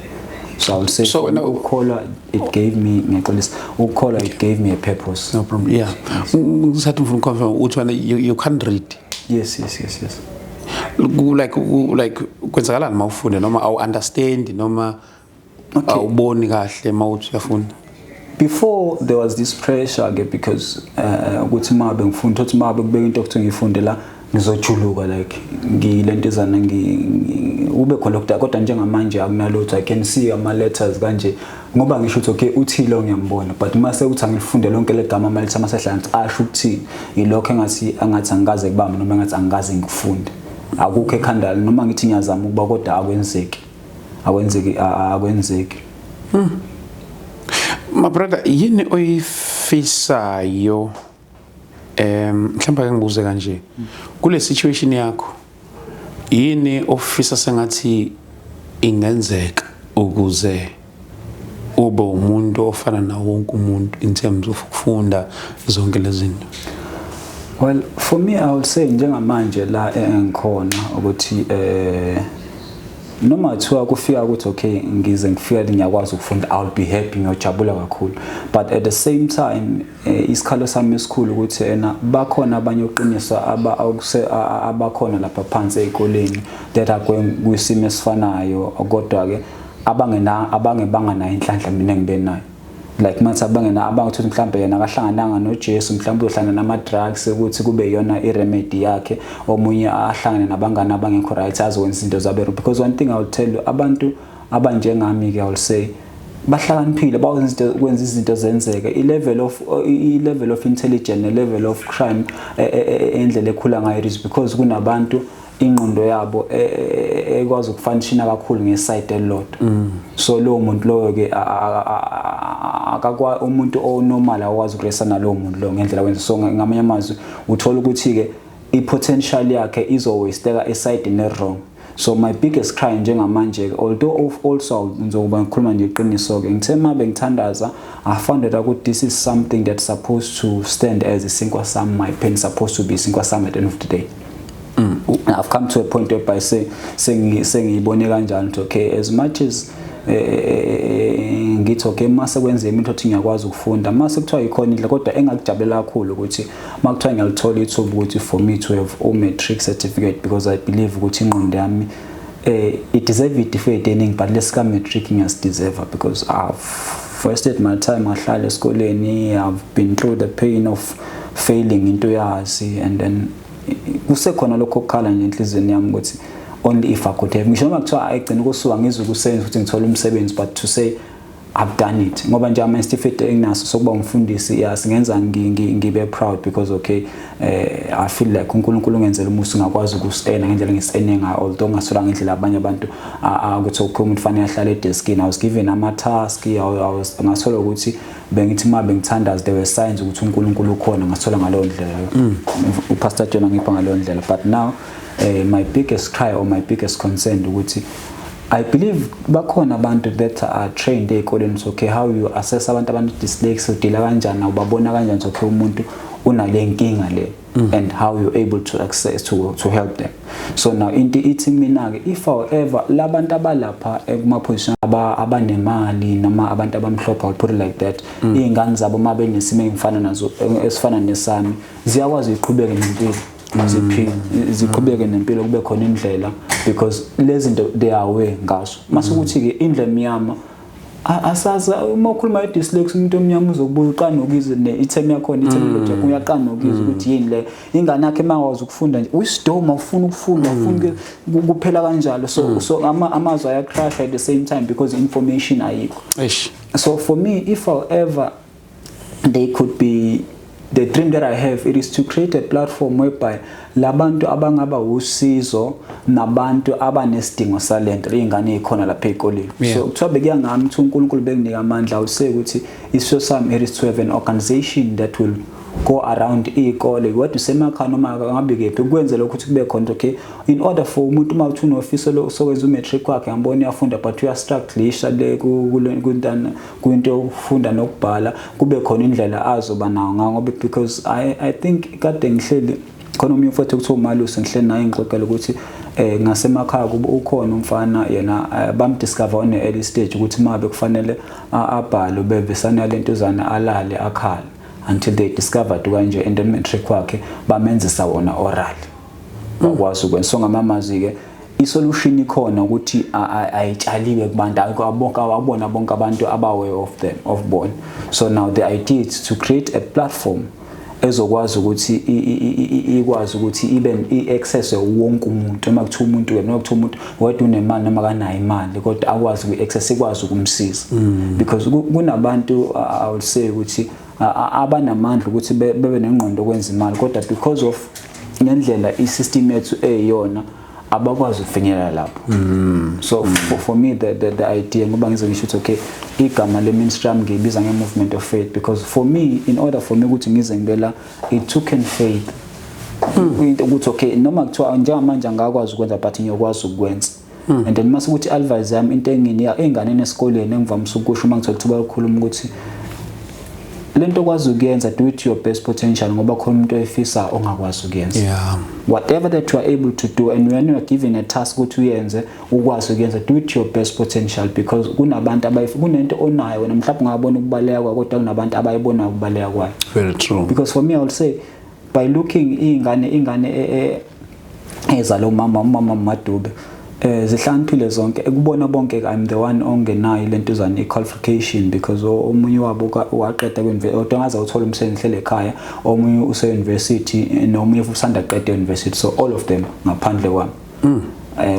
So I would say So, for me, ukukholwa, it gave me, ngiyaxolisa, ukukholwa, it gave me a purpose. No problem, yeah. Ngisathi ngifuna uku-confirm uthi wena you can't read? Yes. Like kwenzakalani uma ufunda, noma awu understand, noma awuboni kahle uma uthi uyafunda? Before, there was this pressure ke, because ukuthi uma bengifunda, uthi uma bekubeka into ukuthi ngifunde la ngizojuluka, like ngilentizana ube khona lokhu, kodwa njengamanje akunalutho. I can see ama letters kanje ngoba ngisho ukuthi okay, uthilo ngiyambona, but mase uthi angilifunde lonke legama, ama letters masehlala asho ukuthini, ilokho engathi angathi angikaze kubamba noma engathi angikaze ngifunde, akukho ekhanda, noma ngithi ngiyazama ukuba, kodwa akwenzeki, akwenzeki, akwenzeki. My brother, yini oyifisayo? Mhlawumbe ake ngibuze kanje, kule situation yakho, yini ofisa sengathi ingenzeka ukuze ube umuntu ofana nawo wonke umuntu in terms of ukufunda zonke lezi zinto? Well, for me, I would say njengamanje la engikhona ukuthi noma kuthiwa kufika ukuthi okay, ngize ngifika ngiyakwazi ukufunda, I'll be happy, ngiyojabula kakhulu. But at the same time, isikhalo sami esikhulu ukuthi ena bakhona abanye oqinisa abakhona lapha phansi ezikoleni that are going kwisimo esifanayo, kodwa ke abangena abangebanga nayo inhlanhla mina engibe nayo, like mathi abangena abangathi mhlambe yena akahlangananga noJesu, mhlambe uyohlangana nama drugs ukuthi kube iyona i-remedy yakhe, omunye ahlangane nabangani abangekho right, azokwenza izinto zabe. Because one thing I will tell you, abantu abanjengami ke, I will say bahlakaniphile, bakwenza izinto, kwenza izinto zenzeke. I level of intelligence ne level of crime endlela ekhula ngayo, it is because kunabantu ingqondo yabo ekwazi uku-functiona kakhulu nge-side elilodwa. So lowo muntu loyo ke akakwa umuntu o-normal akwazi ukuresa nalowo muntu loyo ngendlela wenza. So ngamanye amazwi, uthola ukuthi ke i-potential yakhe izowasteka e-side ne-wrong. So my biggest cry njengamanje, although of also ngizokuba ngikhuluma nje iqiniso ke, ngithe uma bengithandaza, I found out ukuthi this is something that's supposed to stand as isinkwa sami. My pain supposed to be isinkwa sami at the end of the day. I've come to a point whereby say sengiyibone kanjani ukuthi okay, as much as ngithi okay, mase kwenzeka into ukuthi ngiyakwazi ukufunda, mase kuthiwa ikhona indlela, kodwa engakujabulela kakhulu ukuthi makuthiwa ngiyalithola ithuba ukuthi for me to have o matric certificate, because I believe ukuthi ingqondo yami it deserve it eningi, but lesika matric ngiyasideserve because I've wasted my time, ngahlala esikoleni, I've been through the pain of failing into yazi, and then kusekhona lokho okukhala nje enhliziyweni yami ukuthi only if I could have, ngisho noma kuthiwa ayigcina ukusuka ngizwe ukusebenza ukuthi ngithole umsebenzi, but to say I've done it, ngoba nje ama certificate enginaso sokuba umfundisi, ya, singenza ngibe proud because okay, I feel like uNkulunkulu ungenzela umusa, ngakwazi ukusena ngendlela engisene ngayo, although ngasula ngendlela abanye abantu ukuthi okay, umuntu fanele ahlale edeskini. I was given ama task, I was ngathola ukuthi bengithi uma bengithandaza, there were signs ukuthi uNkulunkulu ukhona, ngathola ngaleyo ndlela, uPastor John angipha ngaleyo ndlela. But now, my biggest cry or my biggest concern ukuthi I believe bakhona abantu that are trained ey'koleni ukuthi okay, how you assess abantu abane-dyslexia, u-deala kanjani nabo, babona kanjani ukuthi okay, umuntu unale nkinga le, and how you're able to access to help them. So now into ithi mina-ke, if however labantu abalapha kuma-position abanemali noma abantu abamhlophe, I'll put it like that, iy'ngane zabo uma benesimo engifana nazo, esifana nesami, ziyakwazi iqhubeke nempilo, ziphile, ziqhubeke nempilo, kube khona indlela, because lezi zinto they are aware ngazo. Mase kuthi-ke indlela emnyama asazi, uma ukhuluma nge-dyslexia, umuntu omnyama uzokubuya uqala nokuzwa ne-term yakhona, i-terminology yakho, uyaqala nokuzwa ukuthi yini le. Ingane yakhe uma ngakwazi ukufunda nje uyisidoma, ufuna ukufunda, ufuna kuphela kanjalo. So amazwi aya-crash at the same time because information ayikho. Eish. So for me, if however they could be The dream that I have, it is to create a platform whereby labantu abangaba usizo nabantu abanesidingo salento, iy'ngane ey'khona lapha ey'koleni. So kuthiwa bekuya ngami, kuthiwa uNkulunkulu bekunika amandla, I would say ukuthi isifiso sami, it is to have an organization that will go around iy'kole, kodwa usemakhaya noma ngabe kephi, kwenzela ukuthi kube khona, okay, in order for umuntu uma uthi unofiso sokwenza u-matric wakhe, ngambona uyafunda but uyastrugglisha le kwinto yokufunda nokubhala, kube khona indlela azoba nawo ngayo, ngoba because I think kade ngihleli khona omunye umfowethu kuthiwa uMalusi, ngihleli naye ngixoxela ukuthi ngasemakhaya kuba ukhona umfana yena, bamdiscover on early stage ukuthi mabe kufanele abhale ubevesana lentuzana alale akhala until they discovered kanje, and then matric wakhe bamenzisa wona oral, bakwazi ukwenza. So ngamamazwi ke, isolution ikhona ukuthi ayitshaliwe kubantu, bonke awabona bonke abantu aba-aware of them, of bona. So now the idea is to create a platform ezokwazi ukuthi ikwazi ukuthi ibe i-access wonke umuntu, noma kuthiwa umuntu noma kuthiwa umuntu wedwa unemali noma kanayo imali, kodwa akwazi uku-access, ikwazi ukumsiza, because kunabantu, I would say ukuthi abanamandla ukuthi bebe nengqondo okwenza imali, kodwa because of ngendlela i-system yethu eyiyona, abakwazi ukufinyelela lapho. So for me, the idea, ngoba ngize ngisho ukuthi, okay, igama le-ministry yami ngiyibiza nge-Movement of Faith, because for me, in order for me ukuthi ngize ngibe la, it took in faith into ukuthi, okay, noma kuthiwa njengamanje angakwazi ukwenza, but ngiyokwazi ukwenza. And then mase ukuthi advice yami, into enginika ey'nganeni esikoleni, engivamise ukusho uma ngithola ithuba lokukhuluma, ukuthi lento okwazi ukuyenza, do it to your best potential, ngoba khona umuntu oyifisa ongakwazi ukuyenza. Whatever that you are able to do, and when you are given a task ukuthi uyenze, ukwazi ukuyenza, do it to your best potential, because kunabantu kunento onayo wena, mhlawumbe ungabona ukubaleka kwayo, kodwa kunabantu abayibonayo ukubaleka kwayo. Very true. Because for me, I will say, by looking iy'ngane ezalo umama Madube, zihlakaniphile zonke ekubona bonke, I'm the one ongenayo lento zani qualification, because omunye wabo waqeda kwi kodwa ngaze uthola umsebenzi, hlele ekhaya, omunye use university, nomunye futhi usanda qeda university. So all of them ngaphandle kwami,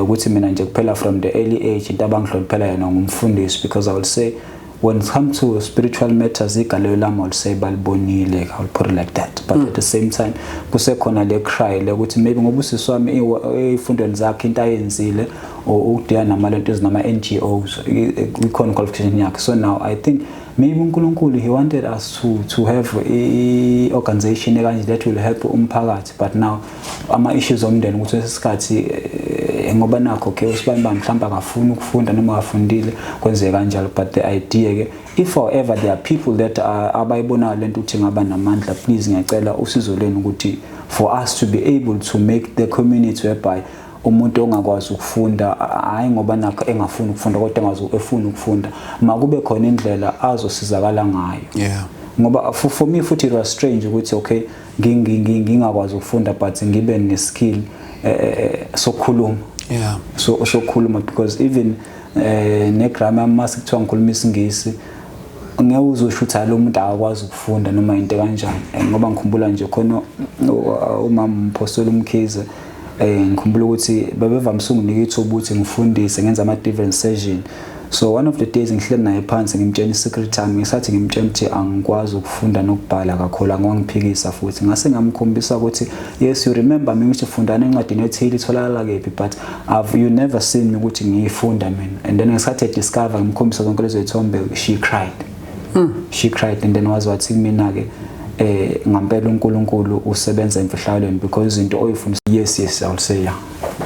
ukuthi mina nje kuphela from the early age into abangihloniphela yona ngumfundisi, because I will say when it comes to spiritual matters, igalelo lami, I will say balibonile, I will put it like that. But at the same time kusekhona le cry le ukuthi maybe ngoba usisi wami ey'fundweni zakhe into ayenzile or ukudeala namalento nama-NGOs, ikhona qualification yakhe. So now I think maybe uNkulunkulu, he wanted us to have i-organization ekanje that will help umphakathi, but now ama-issues omndeni ukuthi lesikhathi, ngoba nakho, okay, usibani bani mhlawumbe akafuni ukufunda noma akafundile, kwenzeke kanjalo. But the idea ke, if however there are people that are abayibonayo lento ukuthi ngaba namandla, please, ngiyacela usizo lenu ukuthi for us to be able to make the community whereby umuntu ongakwazi ukufunda, hhayi ngoba nakho engafuni ukufunda, kodwa engazi efuna ukufunda, makube khona indlela azosizakala ngayo. Ngoba for me futhi it was strange ukuthi, okay, ngingakwazi ukufunda but ngibe ne-skill sokukhuluma. So sokukhuluma, because even negrammar, mase kuthiwa ngikhuluma isiNgisi, ngeke uzosho ukuthi lo muntu akakwazi ukufunda noma into kanjani. Ngoba ngikhumbula nje khona umama umpostoli uMkhize, ngikhumbula ukuthi bebevamise ukunginika ithuba ukuthi ngifundise, ngenza ama different session. So one of the days ngihleli naye phansi, ngimtshela i-secret time, ngisathi ngimtshela ukuthi angikwazi ukufunda nokubhala kakhulu, angiwangiphikisa futhi. Ngase ngamkhombisa ukuthi, yes, you remember me ukuthi fundana encwadini ethile, itholakala kephi, but I've you never seen me ukuthi ngiyifunda mina. And then ngesikhathi ediscover, ngimkhombisa zonke lezo zithombe, she cried. She cried and then wazi wathi kumina ke, ngampela uNkulunkulu usebenza emfihlakalweni, because izinto oyifundisa, yes, I will say, yeah,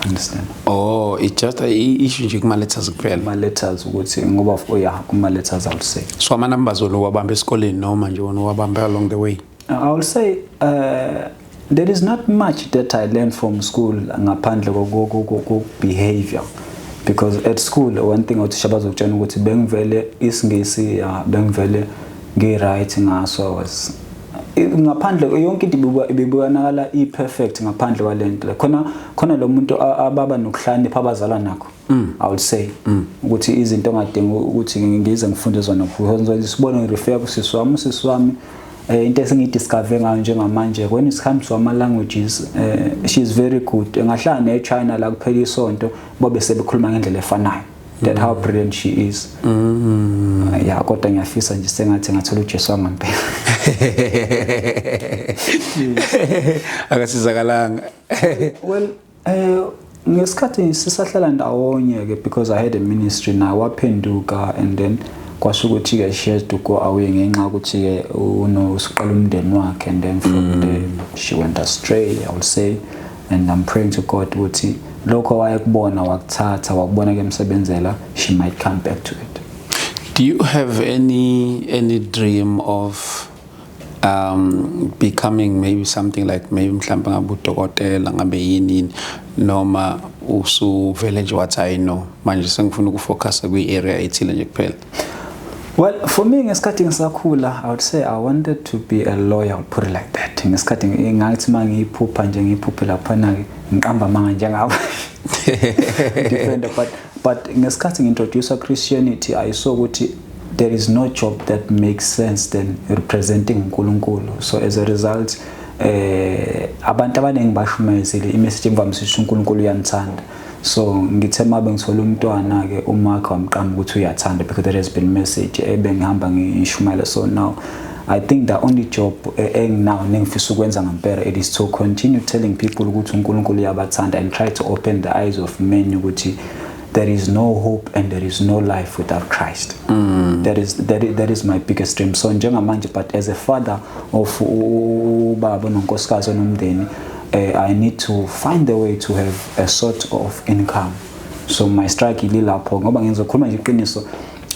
understand. Oh, it just issue nje kuma letters kuphela. Kuma letters ukuthi ngoba, oh yeah, kuma letters, I will say. So ama numbers wona wabamba esikoleni noma nje wona wabamba along the way? I will say there is not much that I learned from school ngaphandle ko behavior, because at school, one thing othisha bazokutshela ukuthi bengivele isiNgisi, bengivele ngi-right ngaso, was ngaphandle yonke into ibibonakala i-perfect ngaphandle kwalento khona lo muntu ababa nokuhlakanipha abazalwa nakho. I would say ukuthi izinto ongadingi ukuthi ngize ngifunde zona, because sibone ngirefer kusisi wami, usisi wami, into esengiyidiscover ngayo njengamanje, when it comes to ama languages, she is very good. Engahlala neChina la kuphela isonto, bobe sebekhuluma ngendlela efanayo. That how brilliant she is. Yeah, kodwa ngiyafisa nje sengathi ngathola uJesu wangempela. Akasizakalanga. Well, ngesikhathi sisahlala ndawonye ke, because I had a ministry now, waphenduka and then kwasho ukuthi ke she has to go away ngenxa yokuthi ke uno usiqala umndeni wakhe, and then from there she went astray, I would say, and I'm praying to God ukuthi lokho wayekubona wakuthatha wakubona ke emsebenzela, she might come back to it. Do you have any dream of becoming maybe something like maybe mhlawumbe ngabe udokotela, ngabe yini yini, noma usuvele nje wathi, "I know, manje sengifuna ukufocus kwi-area ethile nje kuphela"? Well, for me, ngesikhathi ngisakhula, I would say I wanted to be a lawyer, I would put it like that. Ngesikhathi ngathi mangiyiphupha nje, ngiyiphuphe laphana ke, ngiqamba amanga njengabo. Defender, but ngesikhathi ngi-introduce Christianity, I saw ukuthi there is no job that makes sense than representing uNkulunkulu. So as a result, abantu abaningi bashumayezile imessage emvamise ukuthi uNkulunkulu uyanithanda. So ngithe mabe ngithola umntwana ke, umakhe wamqamba ukuthi uyathanda, because there has been message ebengihamba ngishumayela. So now I think the only job enginawo nengifisa ukwenza ngempela, it is to continue telling people ukuthi uNkulunkulu uyabathanda and try to open the eyes of men ukuthi there is no hope and there is no life without Christ. That is my biggest dream. So njengamanje, but as a father of ubaba nonkosikazi onomndeni, I need to find a way to have a sort of income. So my struggle ilapho, ngoba ngizokhuluma nje iqiniso,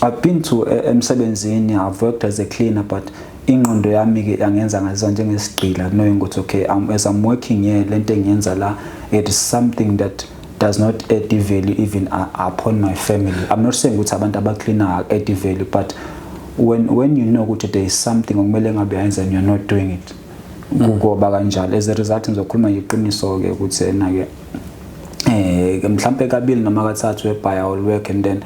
I've been to emsebenzini, I've worked as a cleaner, but ingqondo yami ke yangenza ngazizwa njengesigqila, knowing ukuthi okay, as I'm working here, lento engiyenza la, it is something that does not add value even upon my family. I'm not saying ukuthi abantu abacleaner add value, but when you know ukuthi there is something okumele ngabe uyayenza and you're not doing it, kukoba kanjalo. As a result, ngizokhuluma nje iqiniso ke ukuthi ena ke mhlambe kabili noma kathathu whereby I will work and then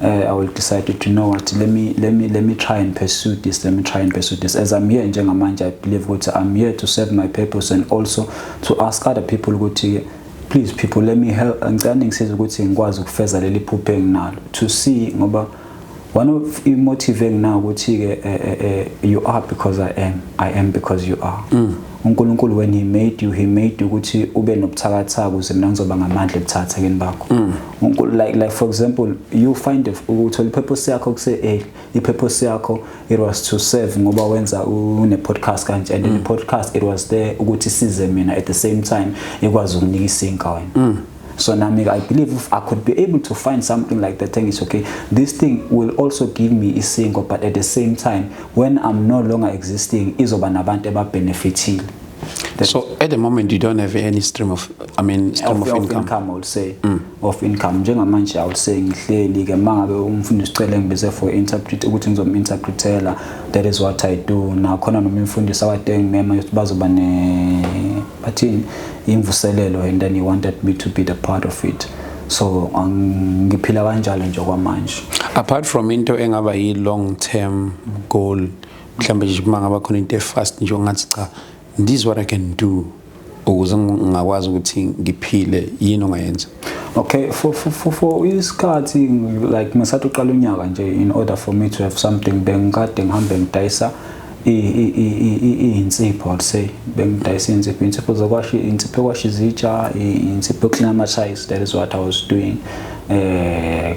I will decide to, you know what, let me try and pursue this, let me try and pursue this. As I'm here njengamanje, I believe ukuthi I'm here to serve my purpose and also to ask other people ukuthi, please people, let me help, ngicela ningisize ukuthi ngikwazi ukufeza leli phupho enginalo to see, ngoba one of i-motive enginayo ukuthi-ke you are because I am, I am because you are. UNkulunkulu, when he made you, he made you ukuthi ube nobuthakathaka ukuze mina ngizoba ngamandla ebuthakathakeni bakho. Like for example, you find uthola i-purpose yakho kuse early, i-purpose yakho, it was to serve, ngoba wenza une podcast kanje, and then the podcast, it was there ukuthi size mina, at the same time ikwazi ukunika isinkwa wena. So nami I believe if I could be able to find something like that thing, is okay, this thing will also give me isinkwa, but at the same time, when I'm no longer existing, izoba nabantu ababenefitile. So at the moment you don't have any stream of, I mean, stream of income. Income, I would say, of income njengamanje, I would say ngihleli ke, mangabe umfundisi ucele ngibize for interpret ukuthi ngizom-interpretela, that is what I do. Nakhona noma umfundisi akade ngimema ukuthi bazoba ne bathini imvuselelo, and then he wanted me to be the part of it, so ngiphila kanjalo nje kwamanje. Apart from into engaba yi long term goal, mhlambe nje uma ngaba khona into efast nje ongathi, "Cha, this is what I can do ukuze ngingakwazi ukuthi ngiphile," yini ongayenza? Okay, for isikhathi like ngisathi uqala unyaka nje, in order for me to have something, bengikade ngihambe ngidayisa iy'nsipho, I would say bengidayisa iy'nsipho, iy'nsipho zokwasha, insipho yokwasha izitsha, insipho yokuklina ama-tiles. That is what I was doing.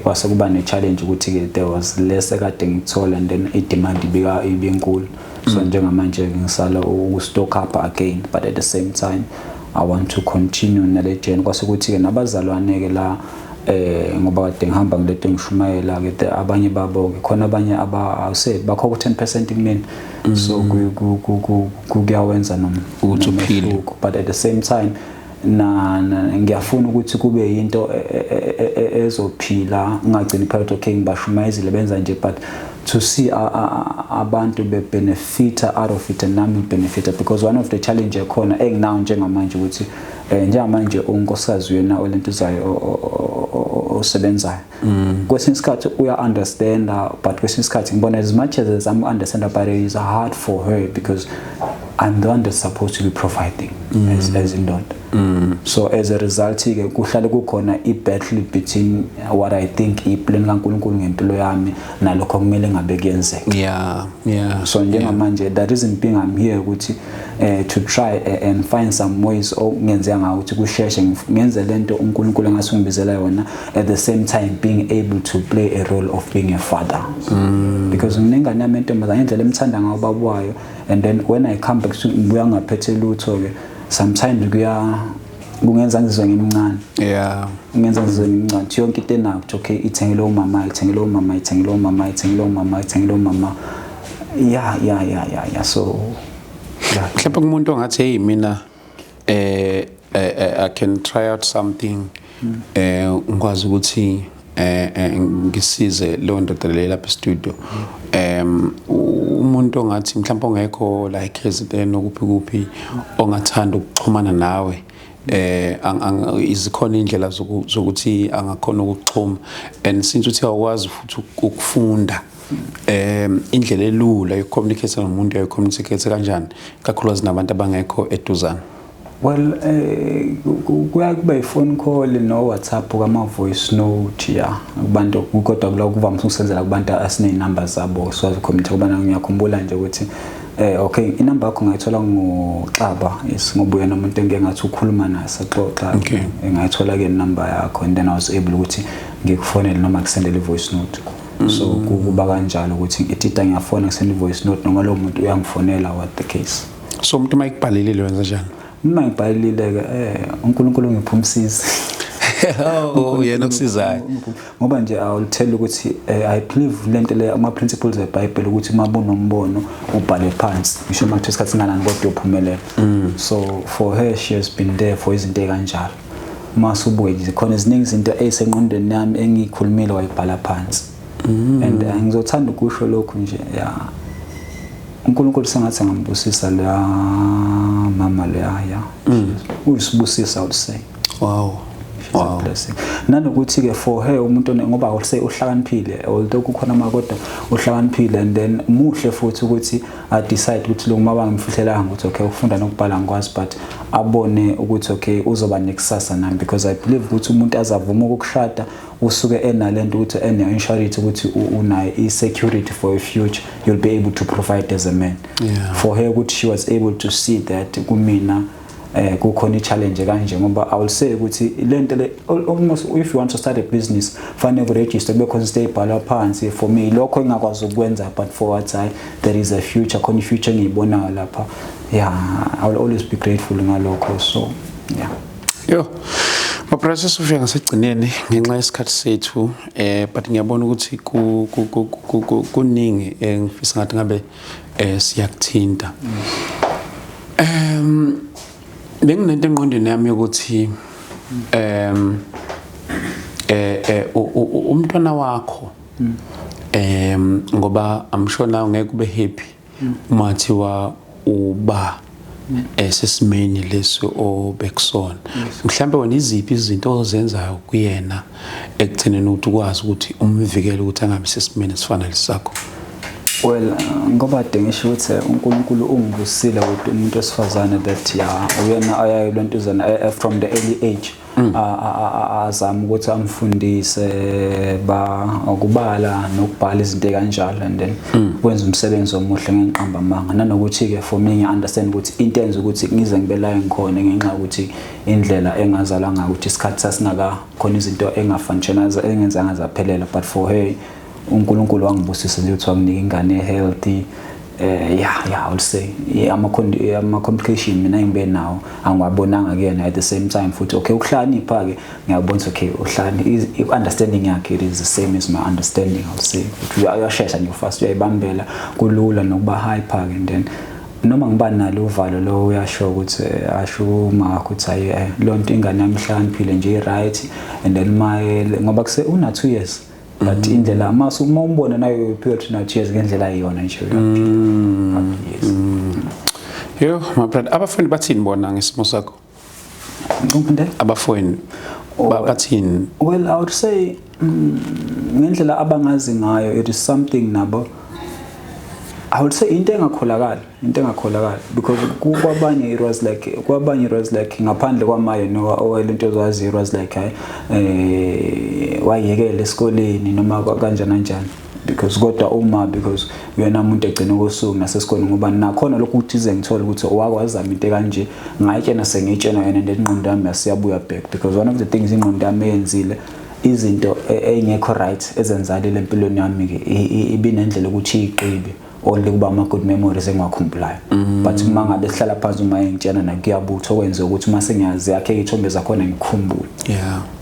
Kwase kuba ne-challenge ukuthi-ke there was less ekade ngithola and then i-demand ibika ibinkulu, so njengamanje ngisala uku-stock up again, but at the same time I want to continue nale journey. Kwase kuthi-ke nabazalwane-ke la, ngoba kade ngihamba ngilento ngishumayela ke, abanye babo ke khona, abanye aba awuse bakho ku 10% kumina, so kuyawenza noma Ukuthi uphile. Nomehluko. But at the same time na ngiyafuna ukuthi kube into ezophila, ngingagcini phela ukuthi okay, ngibashumayezile, benza nje, but to see abantu be-benefita out of it and nami benefita, because one of the challenge ekhona enginawo njengamanje ukuthi njengamanje unkosikazi uyena olentuzayo, osebenzayo. Kwesinye isikhathi uya-understanda, but kwesinye isikhathi ngibona as much as I'm understand, but it is hard for her because I'm the one that's supposed to be providing as indoda. So as a result ke kuhlale kukhona i-battle between what I think i-plan kaNkulunkulu ngempilo yami nalokho kumele ngabe kuyenzeka. So njengamanje, the reason being I'm here ukuthi to try and find some ways okungenzeka ngawo ukuthi kusheshe ngenze lento uNkulunkulu engase ungibizela yona, at the same time being able to play a role of being a father, because nginengane yami entombazane, indlela emthanda ngayo ubaba wayo, and then when I come back to ngibuya ngaphethe lutho ke, sometimes kuya kungenza ngizwe ngimncane. Kungenza ngizwe ngimncane ukuthi yonke into enayo ukuthi okay, ithengele umama, ithengele umama, ithengele umama, ithengele umama, ithengele umama. Yeah, so yeah. Mhlawumbe kumuntu ongathi, "Hey, mina I can try out something, ngikwazi ukuthi ngisize leyo ndoda le lapha e-studio," umuntu ongathi mhlawumbe ongekho la eKZN, kuphi kuphi, ongathanda ukuxhumana nawe, izikhona indlela zokuthi angakhona ukuxhuma? And since uthi awukwazi futhi ukufunda, indlela elula yokucommunicate nomuntu, yokucommunicate kanjani, kakhulukazi nabantu abangekho eduzane? Well, kuya kuba i-phone call no WhatsApp kama voice note, yeah, kubantu, kodwa kuloko kuvamise ukusenzela kubantu asiney'namba zabo, sikwazi ukucommunicate kubana. Ngiyakhumbula nje ukuthi okay, inamba yakho ngayithola ngoXaba, yes, ngoba uyena umuntu engike ngathi ukhuluma naye, saxoxa. Ngayithola ke inamba yakho and then I was able ukuthi ngikufonele noma ngikusendele i-voice note. So kuba kanjalo ukuthi itita ngiyafona, ngisenda i-voice note, noma lowo muntu uyangifonela, what the case. So umuntu uma ekubhalelile, wenza njani? Uma ngibhalile-ke, uNkulunkulu ungipha umsizi. Oh, yena okusizayo. Ngoba nje I will tell ukuthi I believe lento le, ama principles eBhayibheli, ukuthi uma unombono ubhale phansi, ngisho uma kuthiwa isikhathi singanani, kodwa uyophumelela. So for her, she has been there for izinto ey'kanjalo. Uma subuke nje, khona ziningi izinto ey'sengqondweni yami engiyikhulumile, wayibhala phansi. And ngizothanda ukusho lokhu nje, ya, uNkulunkulu sengathi angambusisa leya mama leya, ya, uyisibusisa, I would say. She's a blessing. Nanokuthi ke for her, umuntu ngoba I would say uhlakaniphile, although kukhona ama, kodwa uhlakaniphile and then muhle futhi ukuthi a decide ukuthi lo mama ngimfihlelanga ukuthi okay, ufunda nokubhala ngikwazi, but abone ukuthi okay, uzoba nekusasa nami, because I believe ukuthi umuntu azavuma ukukushada usuke enalento ukuthi ene insurance, ukuthi unayo i-security for a future, you'll be able to provide as a man. For her ukuthi she was able to see that kumina kukhona i-challenge kanje, ngoba I will say ukuthi lento le, almost if you want to start a business, fanele kuregister, kube khona into eyibhalwa phansi. For me, lokho engakwazi ukwenza, but for what I there is a future, khona i-future engiyibonayo lapha. Yeah, I will always be grateful ngalokho, so yeah. Yo. Mabrother, sesifika ngasegcineni ngenxa yesikhathi sethu, but ngiyabona ukuthi kuningi engifisa ngathi ngabe siyakuthinta. Benginento engqondweni yami ukuthi umntwana wakho, ngoba I'm sure now ngeke ube happy uma thiwa uba esesimeni leso obekusona. Mhlambe wena iziphi izinto ozenzayo kuyena ekuthenini ukuthi ukwazi ukuthi umvikele ukuthi angabi sesimeni esifana lesakho? Well, ngoba kade ngisho ukuthi uNkulunkulu ungibusile with umuntu wesifazane that, yeah, uyena ayayo lentuzana from the early age, azama ukuthi amfundise ba ukubala nokubhala, izinto kanjalo, and then wenza umsebenzi omuhle ngenqamba amanga. Nanokuthi ke for me, ngiya-understand ukuthi into enza ukuthi ngize ngibe la engikhona ngenxa yokuthi indlela engazalwa ngayo, ukuthi isikhathi sasingaka khona, izinto engafunctiona engenzanga zaphelela, but for her, uNkulunkulu wangibusisa nje ukuthi wanginika ingane healthy. Yeah, I would say ama complication mina engibe nawo angiwabonanga kuyena. At the same time futhi, okay, ukuhlakanipha ke ngiyabona ukuthi okay, uhlakani, understanding yakhe, it is the same as my understanding, I would say, ukuthi uyashesha nje, fast, uyayibambela kulula nokuba hyper ke. And then noma ngiba nalo uvalo lo, uyasho ukuthi asho uma wakho ukuthi hayi, lo nto ingane yami ihlakaniphile nje, i-right. And then my ngoba kuse una 2 years, but indlela mase uma umbona nayo uphila ukuthi una 2 years ngendlela ayiyona nje, uyaphila, yes. Yo, my brother, abafowenu bathini bona ngesimo sakho? Ngiphinde? Abafowenu bathini? Well, I would say ngendlela abangazi ngayo, it is something nabo. I would say into engakholakali because kwabanye it was like ngaphandle kwamaye no owelento ozazi, it was like, hayi, wayekela esikoleni noma kanjani kanjani, because kodwa uma because uyena umuntu egcina kosuku nasesikoleni, ngoba nakhona lokhu ukuthi ize ngithole ukuthi owakwazama into kanje, ngayitshena sengiyitshena yena, and ingqondo yami yasiyabuya back, because one of the things ingqondo yami eyenzile, izinto ey'ngekho right ezenzalile empilweni yami-ke ibinendlela ukuthi iyiqibe, only kuba ama-good memories engiwakhumbulayo. But uma ngabe sihlala phansi, uma engitshena nakuyabutha okwenza ukuthi uma sengiyazi yakhe iy'thombe zakhona ngikhumbule.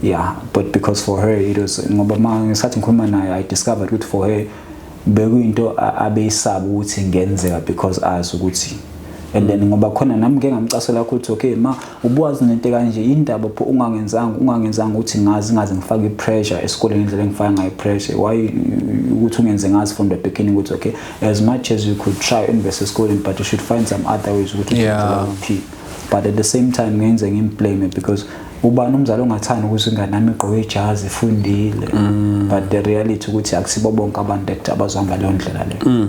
Yeah, but because for her it was, ngoba ma ngesikhathi ngikhuluma naye, I discovered ukuthi for her bekuyinto abeyisaba ukuthi ingenzeka, because azi ukuthi, and then ngoba khona nami ngeke ngamcasula ukuthi, okay, ma ubuwazi nento kanje, indaba pho ungangenzanga ukuthi ngazi ngifake i-pressure esikoleni ngendlela engifaka ngayo i-pressure. Why ukuthi ungenze ngazi from the beginning ukuthi, okay, as much as you could try invest esikoleni, but you should find some other ways ukuthi ukuphila. But at the same time ngenze ngimblame, because ubani umzali ongathanda ukuthi ingane yami igqoke ijazi, ifundile? But the reality ukuthi akusibo bonke abantu that abazohamba leyo ndlela leyo.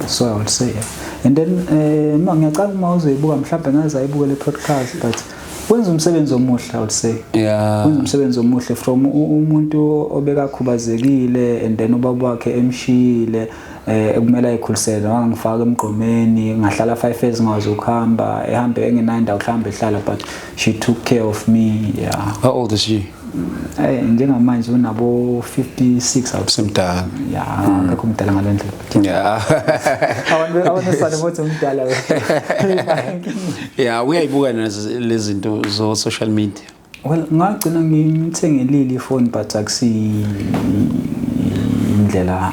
So I would say, yeah. And then ma ngiyacanga uma uzoyibuka, mhlawumbe ngaze ayibuke le podcast, but wenza umsebenzi omuhle, I would say. Wenza umsebenzi omuhle from umuntu obekakhubazekile, and then ubaba wakhe emshiyile, ekumele ayikhulisele, wangifaka emgqomeni, ngahlala 5 years ngazi ukuhamba, ehambe engenayo indawo mhlawumbe ehlala, but she took care of me, yeah. How old is she? Njengamanje unabo 56, I would say. Semdala. Yeah, akekho umdala ngale ndlela. Abantu abantu ukuthi umdala. Yeah, uyayibuka lezi zinto zo social media? Well, ngagcina ngimthengelile ifoni, but akusi indlela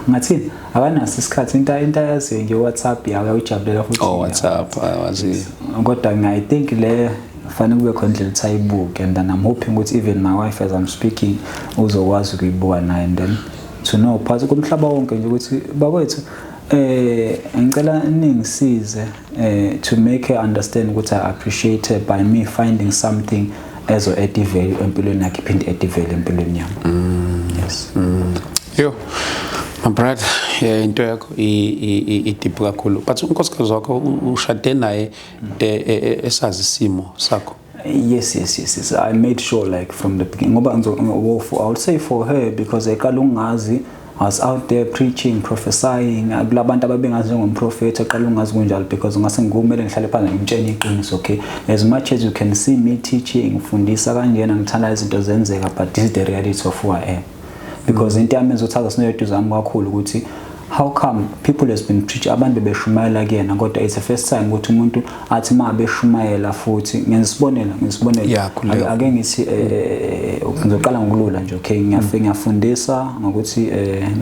ngathini, akanaso isikhathi. Into ayaziyo nje WhatsApp, yawo uyayijabulela futhi. Oh, WhatsApp, awazi. Kodwa I think le fanele kube khona indlela ukuthi ayibuke, and then I'm hoping ukuthi even my wife, as I'm speaking, uzokwazi ukuyibuka naye, and then to know phakathi komhlaba wonke nje ukuthi bakwethu, ngicela ningisize to make her understand ukuthi I appreciate her by me finding something ezo add value empilweni yakhe, iphinde add value empilweni yami. Yes. Yo, my brother, yeah, into yakho i-deep kakhulu. But unkosikazi wakho ushade naye esazi isimo sakho? Yes. I made sure, like, from the beginning. Ngoba I would say for her, because eqala ungazi, I was out there preaching, prophesying kulabantu ababengazi njengomprofeti, eqala ungazi kunjalo, because ngase ngumele ngihlale phansi ngimtshele iqiniso. Okay, as much as you can see me teaching, ngifundisa kanjena, ngithanda izinto zenzeka, but this is the reality of who I am, because into yami ezothatha sinoyedwa zami kakhulu ukuthi how come people has been preach, abantu beshumayela kuyena, kodwa it's the first time ukuthi umuntu athi ma beshumayela futhi. Ngenza isibonelo. Yeah, khululeka. Ake ngithi ngizoqala ngokulula nje, okay, ngiyafika ngiyafundisa ngokuthi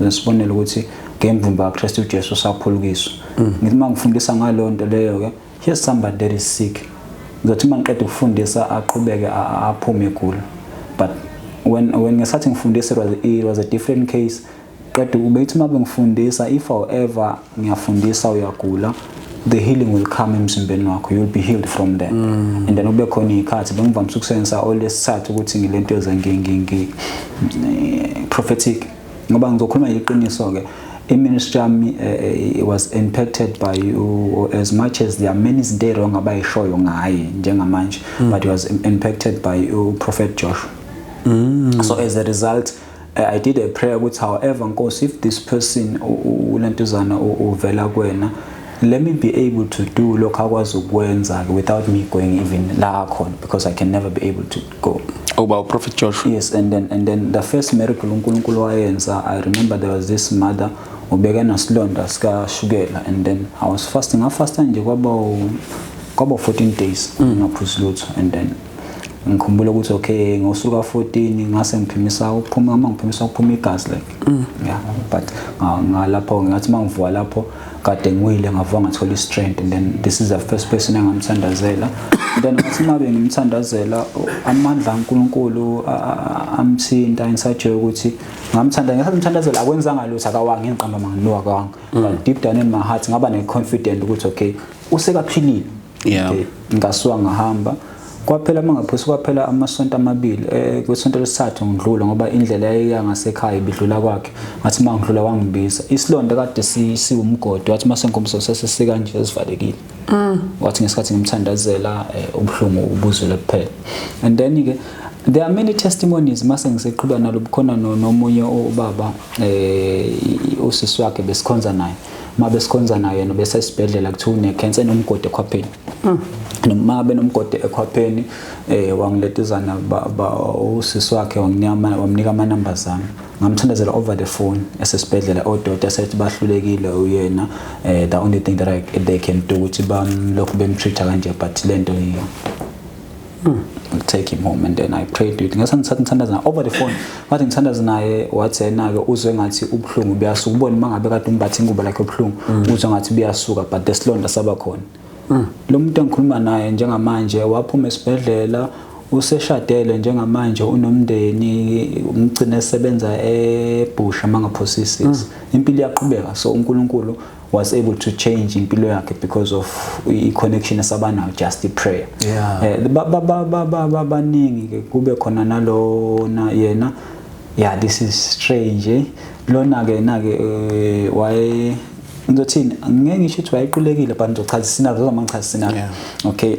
ngisibonelo ukuthi ngemvumba kaKristu uJesu saphulukiswa. Ngithi uma ngifundisa ngaleyo nto leyo ke, here's somebody that is sick. Ngizothi uma ngiqeda ukufundisa aqhubeke aphume egula. But when ngesathi ngifundisa, it was a different case. Qeda ubethi uma bengifundisa, if however ngiyafundisa uyagula, the healing will come emzimbeni wakho, you will be healed from that. And then ube khona iy'khathi bengivamise ukusebenzisa olesithathu ukuthi ngilento eze prophetic, ngoba ngizokhuluma iqiniso-ke, i-ministry yami was impacted by you, as much as there are many izinto ey'wrong abayishoyo ngaye njengamanje, but it was impacted by uProphet Joshua. So as a result, I did a prayer ukuthi, however, Nkosi, if this person ulentuzana uvela kuwena, let me be able to do lokho akwazi ukwenza without me going even la khona, because I can never be able to go. Uba uProphet Joshua? Yes, and then the first miracle uNkulunkulu wayenza, I remember there was this mother ubeke nasilonda sikashukela, and then I was fasting, ngafasta nje kwaba 14 days ngingaphuzi lutho. And then ngikhumbula ukuthi, okay, ngosuku ka-14 ngase ngiphimisa ukuphuma, uma ngiphimisa ukuphuma igazi, like, yeah. But ngalapho ngathi uma ngivuka lapho kade ngiwile, ngavuka ngathola i-strength. And then this is the first person engamthandazela. Then ngathi uma bengimthandazela, amandla kaNkulunkulu amthinta in such a way ukuthi ngamthanda, ngathi ngimthandazela akwenzanga lutho, akawanga, ngiqamba manginuka akawanga, but deep down in my heart ngaba ne-confident ukuthi, okay, usekaphilile. Okay, ngasuka ngahamba. Kwaphela mangaphusi, kwaphela amasonto 2. Kwisonto lesithathu ngidlula, ngoba indlela yayiya ngasekhaya ibidlula kwakhe. Ngathi mangidlula wangibiza, isilonda kade siwumgodi, wathi mase ngomso sesisika nje, esivalekile. Wathi ngesikhathi ngimthandazela, ubuhlungu ubuzwele kuphela. And then ke there are many testimonies. Mase ngiseqhuba nalo, bukhona nomunye ubaba, usisi wakhe besikhonza naye. Ma besikhonza naye, yena bese esibhedlela, kuthiwa une-cancer, enomgodi ekhwapheni. Noma benomgodi ekhwapheni, wangiletizana usisi wakhe, wanginika, wamnika ama numbers ami, ngamthandazela over the phone esesibhedlela. Odokotela sethi bahlulekile uyena, the only thing that they can do ukuthi bamlokhu bemtreat kanje, but lento will take him home. And then I prayed with, ngase ngithatha ngithandaza naye over the phone. Ngathi ngithandaza naye, wathi yena-ke uzwe ngathi ubuhlungu buyasuka, ubone uma ngabe kade umbatha ingubo lakhe ubuhlungu, uzwe ngathi buyasuka, but the silonda saba khona. Lo muntu engikhuluma naye njengamanje waphuma esibhedlela, useshadele njengamanje, unomndeni, umgcine esebenza ebhusha mangaphosisi. Impilo iyaqhubeka. So uNkulunkulu was able to change impilo yakhe because of i-connection esabanayo, just i-prayer. Baningi ke, kube khona nalona yena. Yeah, this is strange, eh? Lona ke na ke, waye, ngizothini, ngeke ngisho ukuthi wayequlekile, but ngizochaza iscenario, zoma ngichaza iscenario. Okay,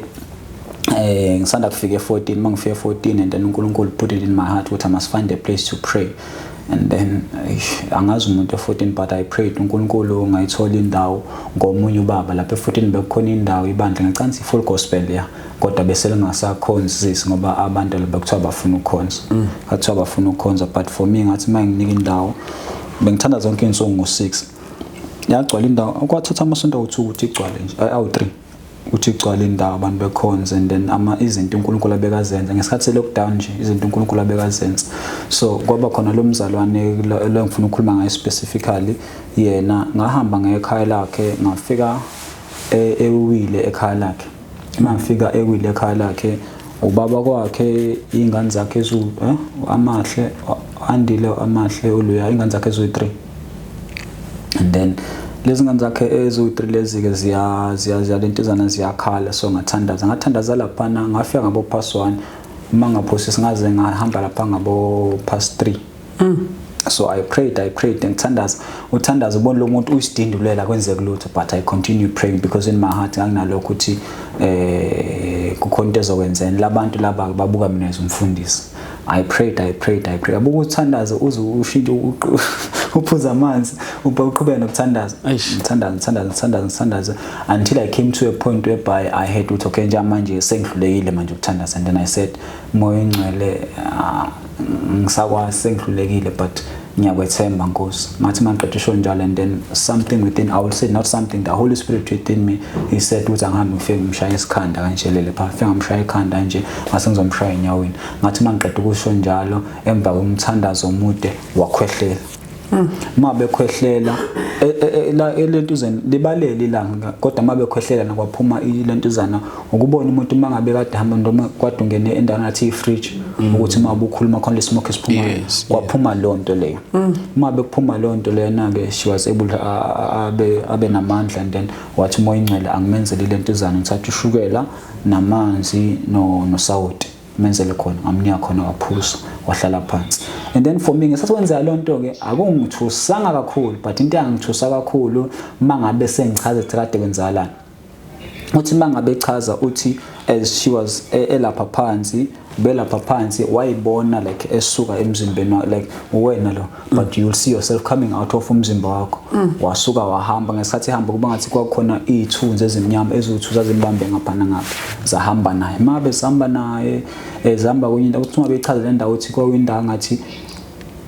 ngisanda kufika e14. Mangifika e14 and then uNkulunkulu put it in my heart ukuthi I must find a place to pray. And then, eish, angazi umuntu e14, but I prayed uNkulunkulu, ngayithola indawo ngomunye ubaba lapha e14. Bekukhona indawo, ibandla, ngicabanga full gospel ya, kodwa bese lingasakhonzisi ngoba abantu bekuthiwa bafuna ukukhonza, kuthiwa bafuna ukukhonza. But for me, ngathi manginika indawo, bengithanda zonke insuku ngo6, yagcwala indawo. Kwathatha amasonto awu2 ukuthi igcwale nje, awu3 ukuthi igcwale indawo, abantu bekhonze. And then ama izinto uNkulunkulu abekazenza ngesikhathi se-lockdown nje, izinto uNkulunkulu abekazenza. So kwaba khona lo mzalwane lo ngifuna ukukhuluma ngaye specifically. Yena ngahamba ngekhaya lakhe, ngafika ewile ekhaya lakhe. Mangifika ewile ekhaya lakhe, ubaba kwakhe, ingane zakhe ezu amahle, andile, amahle, uluya, ingane zakhe ezu3. And then lezi ngane zakhe eziwu-3 lezi-ke ziyalentuzana, ziyakhala. So ngathandaza, ngathandaza laphana, ngafika ngabo past 1 uma ngaphosisi, ngaze ngahamba lapha ngabo past 3. So I prayed, I prayed, ngithandaza, uthandaza, ubona lo muntu uyisidindulela, kwenzeka lutho, but I continue praying because in my heart nganginalokho ukuthi kukhona into ezokwenzeka, labantu laba babuka mina as umfundisi. I prayed, I prayed, I prayed. Abuka uthandaza uze ushintshe, uphuza amanzi, uqhubeka nokuthandaza. Eish. Ngithandaza, ngithandaza, ngithandaza, ngithandaza until I came to a point whereby I had ukuthi okay, njengamanje sengihlulekile manje ukuthandaza. And then I said, "Moya Ingcwele, ngisakwazi, sengihlulekile, but ngiyakwethemba Nkosi." Ngathi mangiqeda usho njalo, and then something within, I will say not something, the Holy Spirit within me, he said ukuthi angihambe ngifike ngimshaye isikhanda kanjelele pha. Ngifike ngamshaya ikhanda nje, ngase ngizomshaya enyaweni. Ngathi mangiqeda ukusho njalo, emva komthandazo omude, wakhwehlela. Ma bekhwehlela, la elentuzeni libalele ilanga, kodwa ma bekhwehlela nakwaphuma ilentuzana, ukubona umuntu mangabe kade hamba noma kade ungene endaweni athi i-fridge, ukuthi uma ubukhuluma khona le smoke esiphumayo. Kwaphuma leyo nto leyo. Uma bekuphuma leyo nto lena ke, she was able to abe namandla. And then wathi uMoya Ingcwele angimenzele lentuzana, ngithatha ushukela namanzi no nosawoti, menzele khona. Ngamnika khona, waphuza, wahlala phansi. And then for me, ngesikhathi kwenzeka leyo nto ke, akungithusanga kakhulu, but into eyangithusa kakhulu mangabe sengichaza ukuthi kade kwenzakalani. Uthi mangabe echaza, uthi as she was elapha phansi, belapha phansi, wayibona like esuka emzimbeni like wena lo, but you'll see yourself coming out of umzimba wakho. Wasuka wahamba. Ngesikhathi ehamba, kuba ngathi kwakhona izithunzi ezimnyama eziwuthu zazimbambe ngapha nangapha, zahamba naye. Mabe sihamba naye, zihamba kwenye indawo. Uthi uma bechaza le ndawo, uthi kwakuyindawo ngathi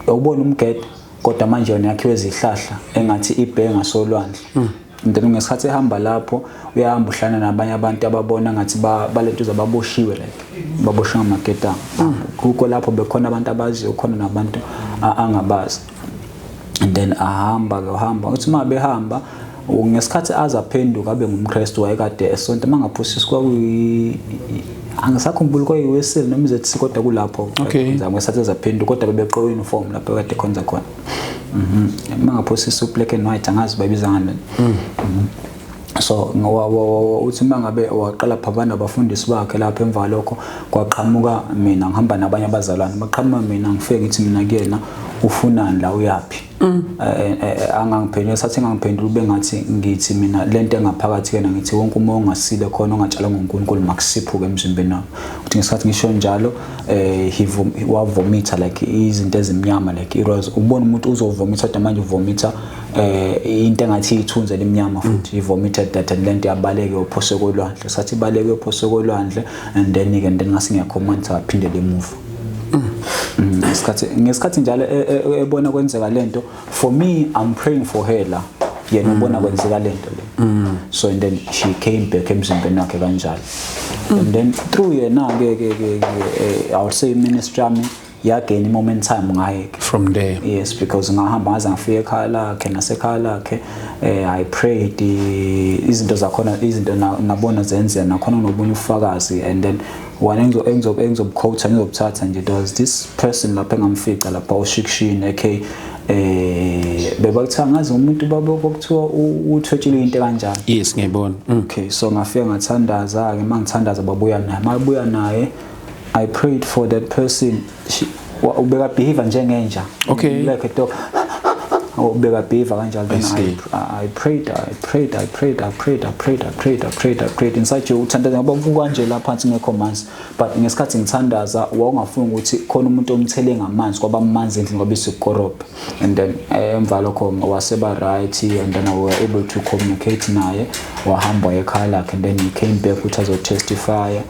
ubona umgede, kodwa manje yona yakhiwe izihlahla, engathi ibheke ngasolwandle. And then ngesikhathi ehamba lapho, uyahamba uhlangana nabanye abantu ababona ngathi balento zababoshiwe, like baboshwe ngamaketanga. Kukho lapho bekhona abantu abaziyo, khona nabantu angabazi. And then ahamba ke, uhamba, uthi uma behamba, ngesikhathi aze aphenduka abe ngumKristu, wayekade esonto mangaphosisi, kwakuyi, angisakhumbuli, kwayiweseli noma iZC, kodwa kulapho. Ngesikhathi ezaphenduka, kodwa bebegqoke uniform lapho kade khonza khona. Mangaphosisi u-black and white, angazi bayibiza ngani. So uthi mangabe waqala phambana nabafundisi bakhe lapha, emva lokho kwaqhamuka mina ngihamba nabanye abazalwane. Baqhamuka mina, ngifike ngithi mina kuyena, "Ufunani la? Uyaphi?" Angangiphendula. Sathi ngangiphendula, ube ngathi ngithi mina lento engaphakathi kuyena, ngithi wonke umoya ongasile khona ongatshalwa nguNkulunkulu makusiphuke emzimbeni wami. Uthi ngesikhathi ngisho njalo, he wavomita like izinto ezimnyama, like it was ubona umuntu uzovomitha, kodwa manje uvomitha into engathi ithunzi elimnyama futhi. He vomited that and lento yabaleka yophose kolwandle. Sathi ibaleke yophose kolwandle and then ke and then ngase ngiyacommand aphindele emuva. Ngesikhathi njalo ebona kwenzeka lento, for me I'm praying for her la, yena ubona kwenzeka lento le. So and then she came back emzimbeni wakhe kanjalo and then through yena ke, I would say ministry yami yagain momentum ngaye ke. From there. Yes, because ngahamba ngaze ngafika ekhaya lakhe, nasekhaya lakhe I prayed, izinto zakhona, izinto ngabona zenzeka nakhona, ngobunye ubufakazi. And then one engizobuquote, ngizobuthatha nje, there was this person lapha engamfica lapha oshikishini okay, bebakuthiwa ngazi umuntu babo kokuthiwa uthwetshile, into kanjalo. Yes, ngiyayibona. Okay, so ngafika ngathandaza ke. Mangithandaza babuya naye, mabuya naye I prayed for that person. Ubeka behave njengenja. Like a dog, ubeka behave kanjalo. Then I see. I prayed, I prayed, I prayed, I prayed, I prayed, I prayed, I prayed, I prayed inside you uthandaza ngoba kanje la phansi ngekho manzi, but ngesikhathi ngithandaza wawungafuni ukuthi khona umuntu omthele ngamanzi, kwaba manzi endlini ngoba isikorobhe. And then emva lokho waseba right and then I were able to communicate naye, wahamba waya ekhaya lakhe and then he came back ukuthi azotestify.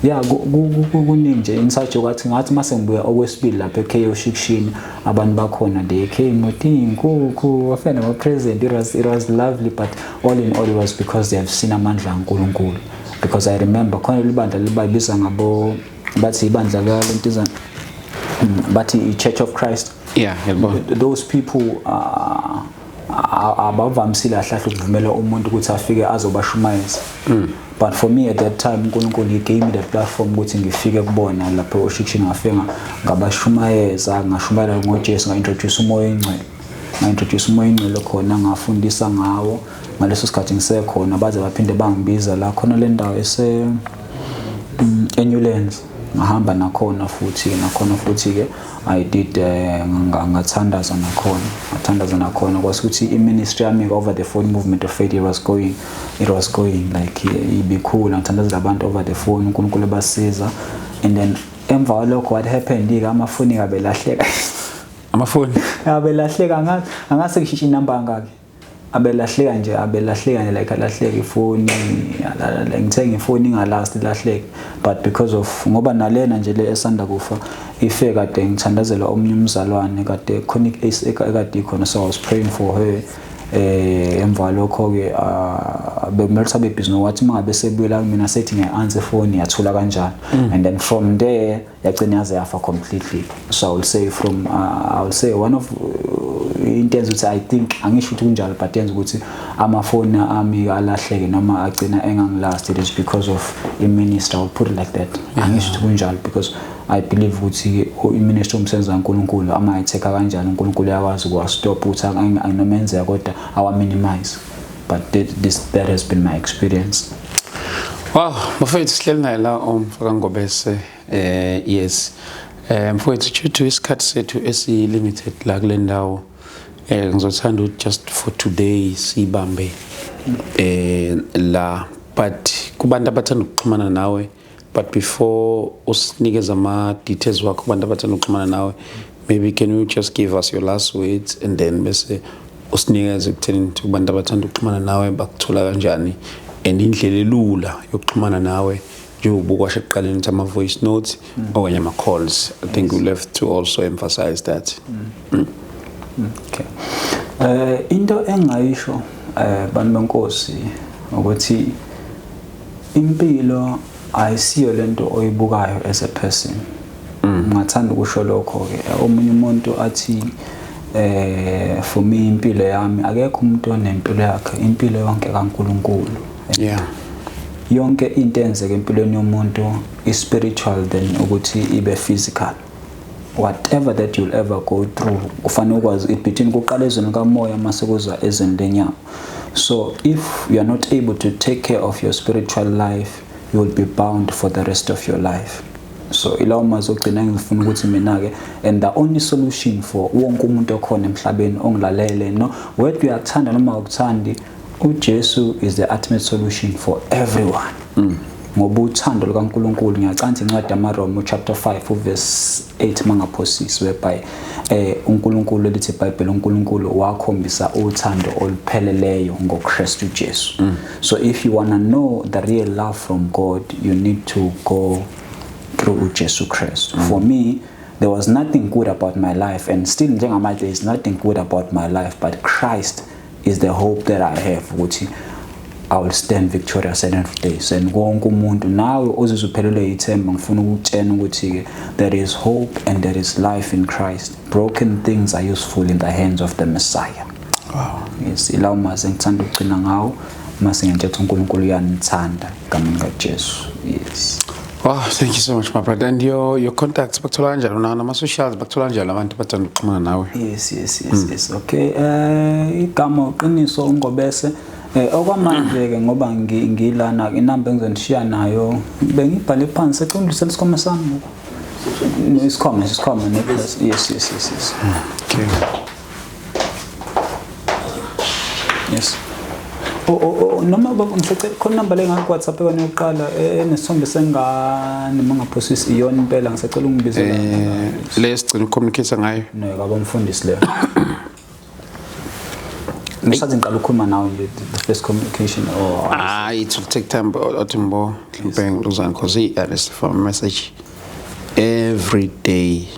Yeah, kuningi nje inside. Kwathi ngathi mase ngibuya okwesibili lapha eKO Shikishini, abantu bakhona, they came with izinkukhu, wafika nama-present. It was lovely, but all in all it was because they have seen amandla kaNkulunkulu, because I remember khona libandla libabiza ngabo, bathi ibandla lentizana, bathi i-Church of Christ. Yeah, ngiyabona. Those people abavamisile kahle kahle ukuvumela umuntu ukuthi afike azobashumayeza, but for me at that time uNkulunkulu, he gave me the platform ukuthi ngifike kubona lapho oshikishini. Ngafika ngabashumayeza, ngashumayela ngoJesu, nga-introduce umoya oyingcwele, nga-introduce umoya oyingcwele khona, ngafundisa ngawo. Ngaleso sikhathi ngisekhona baze baphinde bangibiza la khona le ndawo ese eNewlands, ngahamba nakhona futhi, nakhona futhi ke I did, ngathandaza nakhona, ngathandaza nakhona. Kwase ukuthi i-ministry yami over the phone, movement of faith, it was going like ibikhula. Ngithandazela abantu over the phone, uNkulunkulu ebasiza. And then emva kwalokho what happened ke, amafoni abelahleka. Amafoni. Abelahleka, angazi angase ngishintshe inamba ngaki, abelahleka nje, abelahleka nje, like alahleka ifoni, ngithenga ifoni ingalast, ilahleke. But because of ngoba nalena nje le esanda kufa ife kade ngithandazela omunye umzalwane, kade khona ekade ikhona, so I was praying for her. Emva lokho ke bekumele ukuthi abe busy nowathi mangabe sebuyela kumina sethi ngiya-answer ifoni, yathula kanjalo. And then from there yagcina yaze yafa completely. So I will say one of into yenza ukuthi, I think, angisho ukuthi kunjalo, but yenza ukuthi amafoni ami alahleke noma agcina engangilast, it is because of i-ministry, I will put it like that. Angisho ukuthi kunjalo because I believe ukuthi i-ministry, umsebenzi kaNkulunkulu, ama-attack kanjalo uNkulunkulu uyakwazi ukuwastop ukuthi noma enzeka kodwa awa-minimize, but that has been my experience. Wow, mfowethu, sihleli naye la umfaka Ngobese. Yes. Mfowethu, due to isikhathi sethu esi limited la kule ndawo, ngizothanda ukuthi just for today sibambe la, but kubantu abathanda ukuxhumana nawe, but before usinikeza ama details wakho, kubantu abathanda ukuxhumana nawe, maybe can you just give us your last words and then bese usinikeze ekutheni ukuthi kubantu abathanda ukuxhumana nawe bakuthola kanjani and indlela elula yokuxhumana nawe, njengoba ukwasho ekuqaleni ukuthi ama-voice notes okanye ama-calls. I think we left to also emphasize that. Okay. Into engayisho bantu benkosi ukuthi impilo ayisiyo lento oyibukayo as a person. Ngingathanda ukusho lokho ke. Omunye umuntu athi for me impilo yami, akekho umuntu onempilo yakhe, impilo yonke kaNkuluNkulu. Yonke into eyenzeka empilweni yomuntu is spiritual than ukuthi ibe physical. Whatever that you'll ever go through, kufanele ukwazi it between kuqala ezweni kamoya mase kuza ezweni lenyama. So if you are not able to take care of your spiritual life, you will be bound for the rest of your life. So ilawo mazwi ogcina engifuna ukuthi mina-ke, and the only solution for wonke umuntu okhona emhlabeni ongilalele, no whether uyakuthanda noma awukuthandi, uJesu is the ultimate solution for everyone. Ngoba uthando lukaNkulunkulu, ngiyacansa incwadi yamaRoma chapter 5 verse 8 mangaphosisi, whereby uNkulunkulu lithi iBhayibheli uNkulunkulu wakhombisa uthando olupheleleyo ngoKristu Jesu. So if you want to know the real love from God, you need to go through uJesu Christ. For me, there was nothing good about my life, and still njengamanje there is nothing good about my life, but Christ is the hope that I have ukuthi I will stand victorious at the end of the day. And wonke umuntu nawe ozizwa uphelelwe ithemba, ngifuna ukukutshela ukuthi-ke there is hope and there is life in Christ. Broken things are useful in the hands of the Messiah. Wow. Yes, ilawo mazwi engithanda ukugcina ngawo mase ngiyantshela uNkulunkulu uyanithanda egameni kaJesu. Yes. Wow, thank you so much, my brother. And your contacts, bakuthola kanjani? Una nama-socials, bakuthola kanjani abantu abathanda ukuxhumana nawe? Yes. Okay. Igama uqiniso uNgobese. Okwamanje ke ngoba ngilana inamba engizonishiya nayo bengibhale phansi econdisela isikhwama sami. Isikhwama, isikhwama ne plus. Yes. Okay. Yes. Oh, noma baba ngisacela khona number le ngakho WhatsApp yona yokuqala enesithombe sengane mangaphosisi iyona impela ngisacela ungibizela. Le sigcina ukucommunicate ngayo. No, kaba umfundisi leyo. Ngisathi ngiqala ukukhuluma nawe nje the first communication or Ah, it will take time but athi mbo mhlawumbe ngiluzana because I receive a message every day.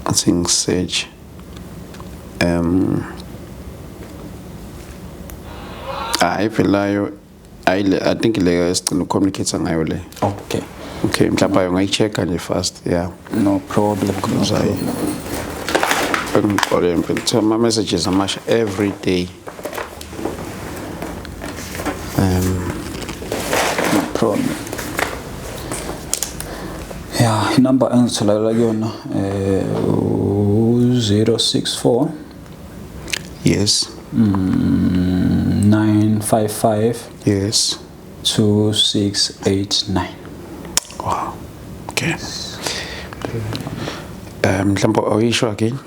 I think search ayivelayo ayile, I think le esigcina ukucommunicate ngayo le. Okay. Okay, mhlawumbe ungayi-check nje fast, yeah. No problem. No Sorry. problem. Ngixolele mfethu, ama messages amasha every day. No problem. Yeah, inamba engitholakala kuyona 064 Yes. 955 Yes. 2689. Wow. Okay. Mhlawumbe awuyisho again.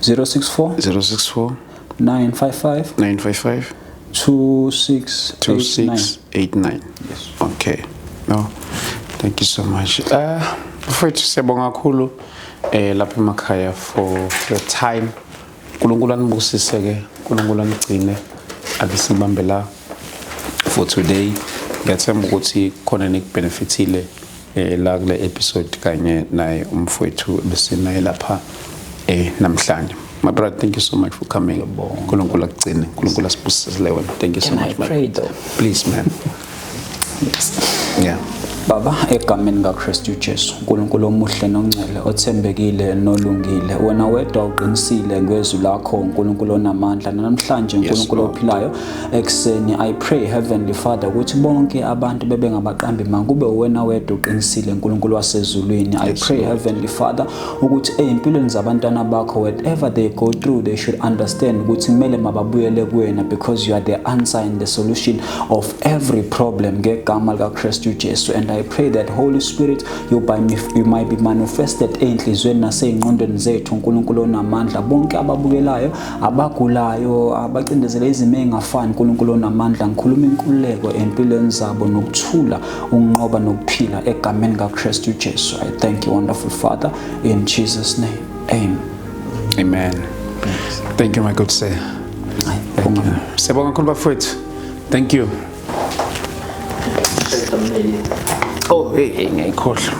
064 064 955 955 2689. 2689. Yes. Okay. No. Thank you so much. Mfowethu siyabonga kakhulu lapha emakhaya for your time. uNkulunkulu anibusise ke, uNkulunkulu anigcine. Ake sibambe la for today. Ngiyathemba ukuthi khona nikubenefitile la kule episode kanye naye umfowethu besinaye lapha namhlanje. My brother, thank you so much for coming. uNkulunkulu akugcine, uNkulunkulu asibusise wena. Thank you so Can much, I man. pray though? Please, man. Yes. Yeah. Baba, egameni kaKristu Jesu, uNkulunkulu omuhle nongcwele, othembekile nolungile, wena wedwa uqinisile ngezwi lakho, uNkulunkulu onamandla. Namhlanje uNkulunkulu Lord. ophilayo ekuseni, I pray Heavenly Father ukuthi bonke abantu bebe ngabaqambi makube wena wedwa uqinisile, uNkulunkulu wasezulwini. I Yes, pray Lord. Heavenly Father ukuthi ey'mpilweni zabantwana bakho, whatever they go through, they should understand ukuthi kumele mababuyele kuwena, because you are the answer and the solution of every problem ngegama likaKristu Jesu. And I pray that Holy Spirit, you might be manifested ey'nhliziyweni nasey'ngqondweni zethu, uNkulunkulu onamandla. Bonke ababukelayo, abagulayo, abacindezele izimo ey'ngafani, uNkulunkulu onamandla, ngikhuluma inkululeko empilweni zabo nokuthula, ukunqoba nokuphila egameni kaKristu Jesu. I thank you, wonderful Father, in Jesus' name. Amen. Amen. Thank you, my good sir. Thank you. Siyabonga kakhulu bafowethu. Thank you. Oh, hey, ngiyayikhohlwa.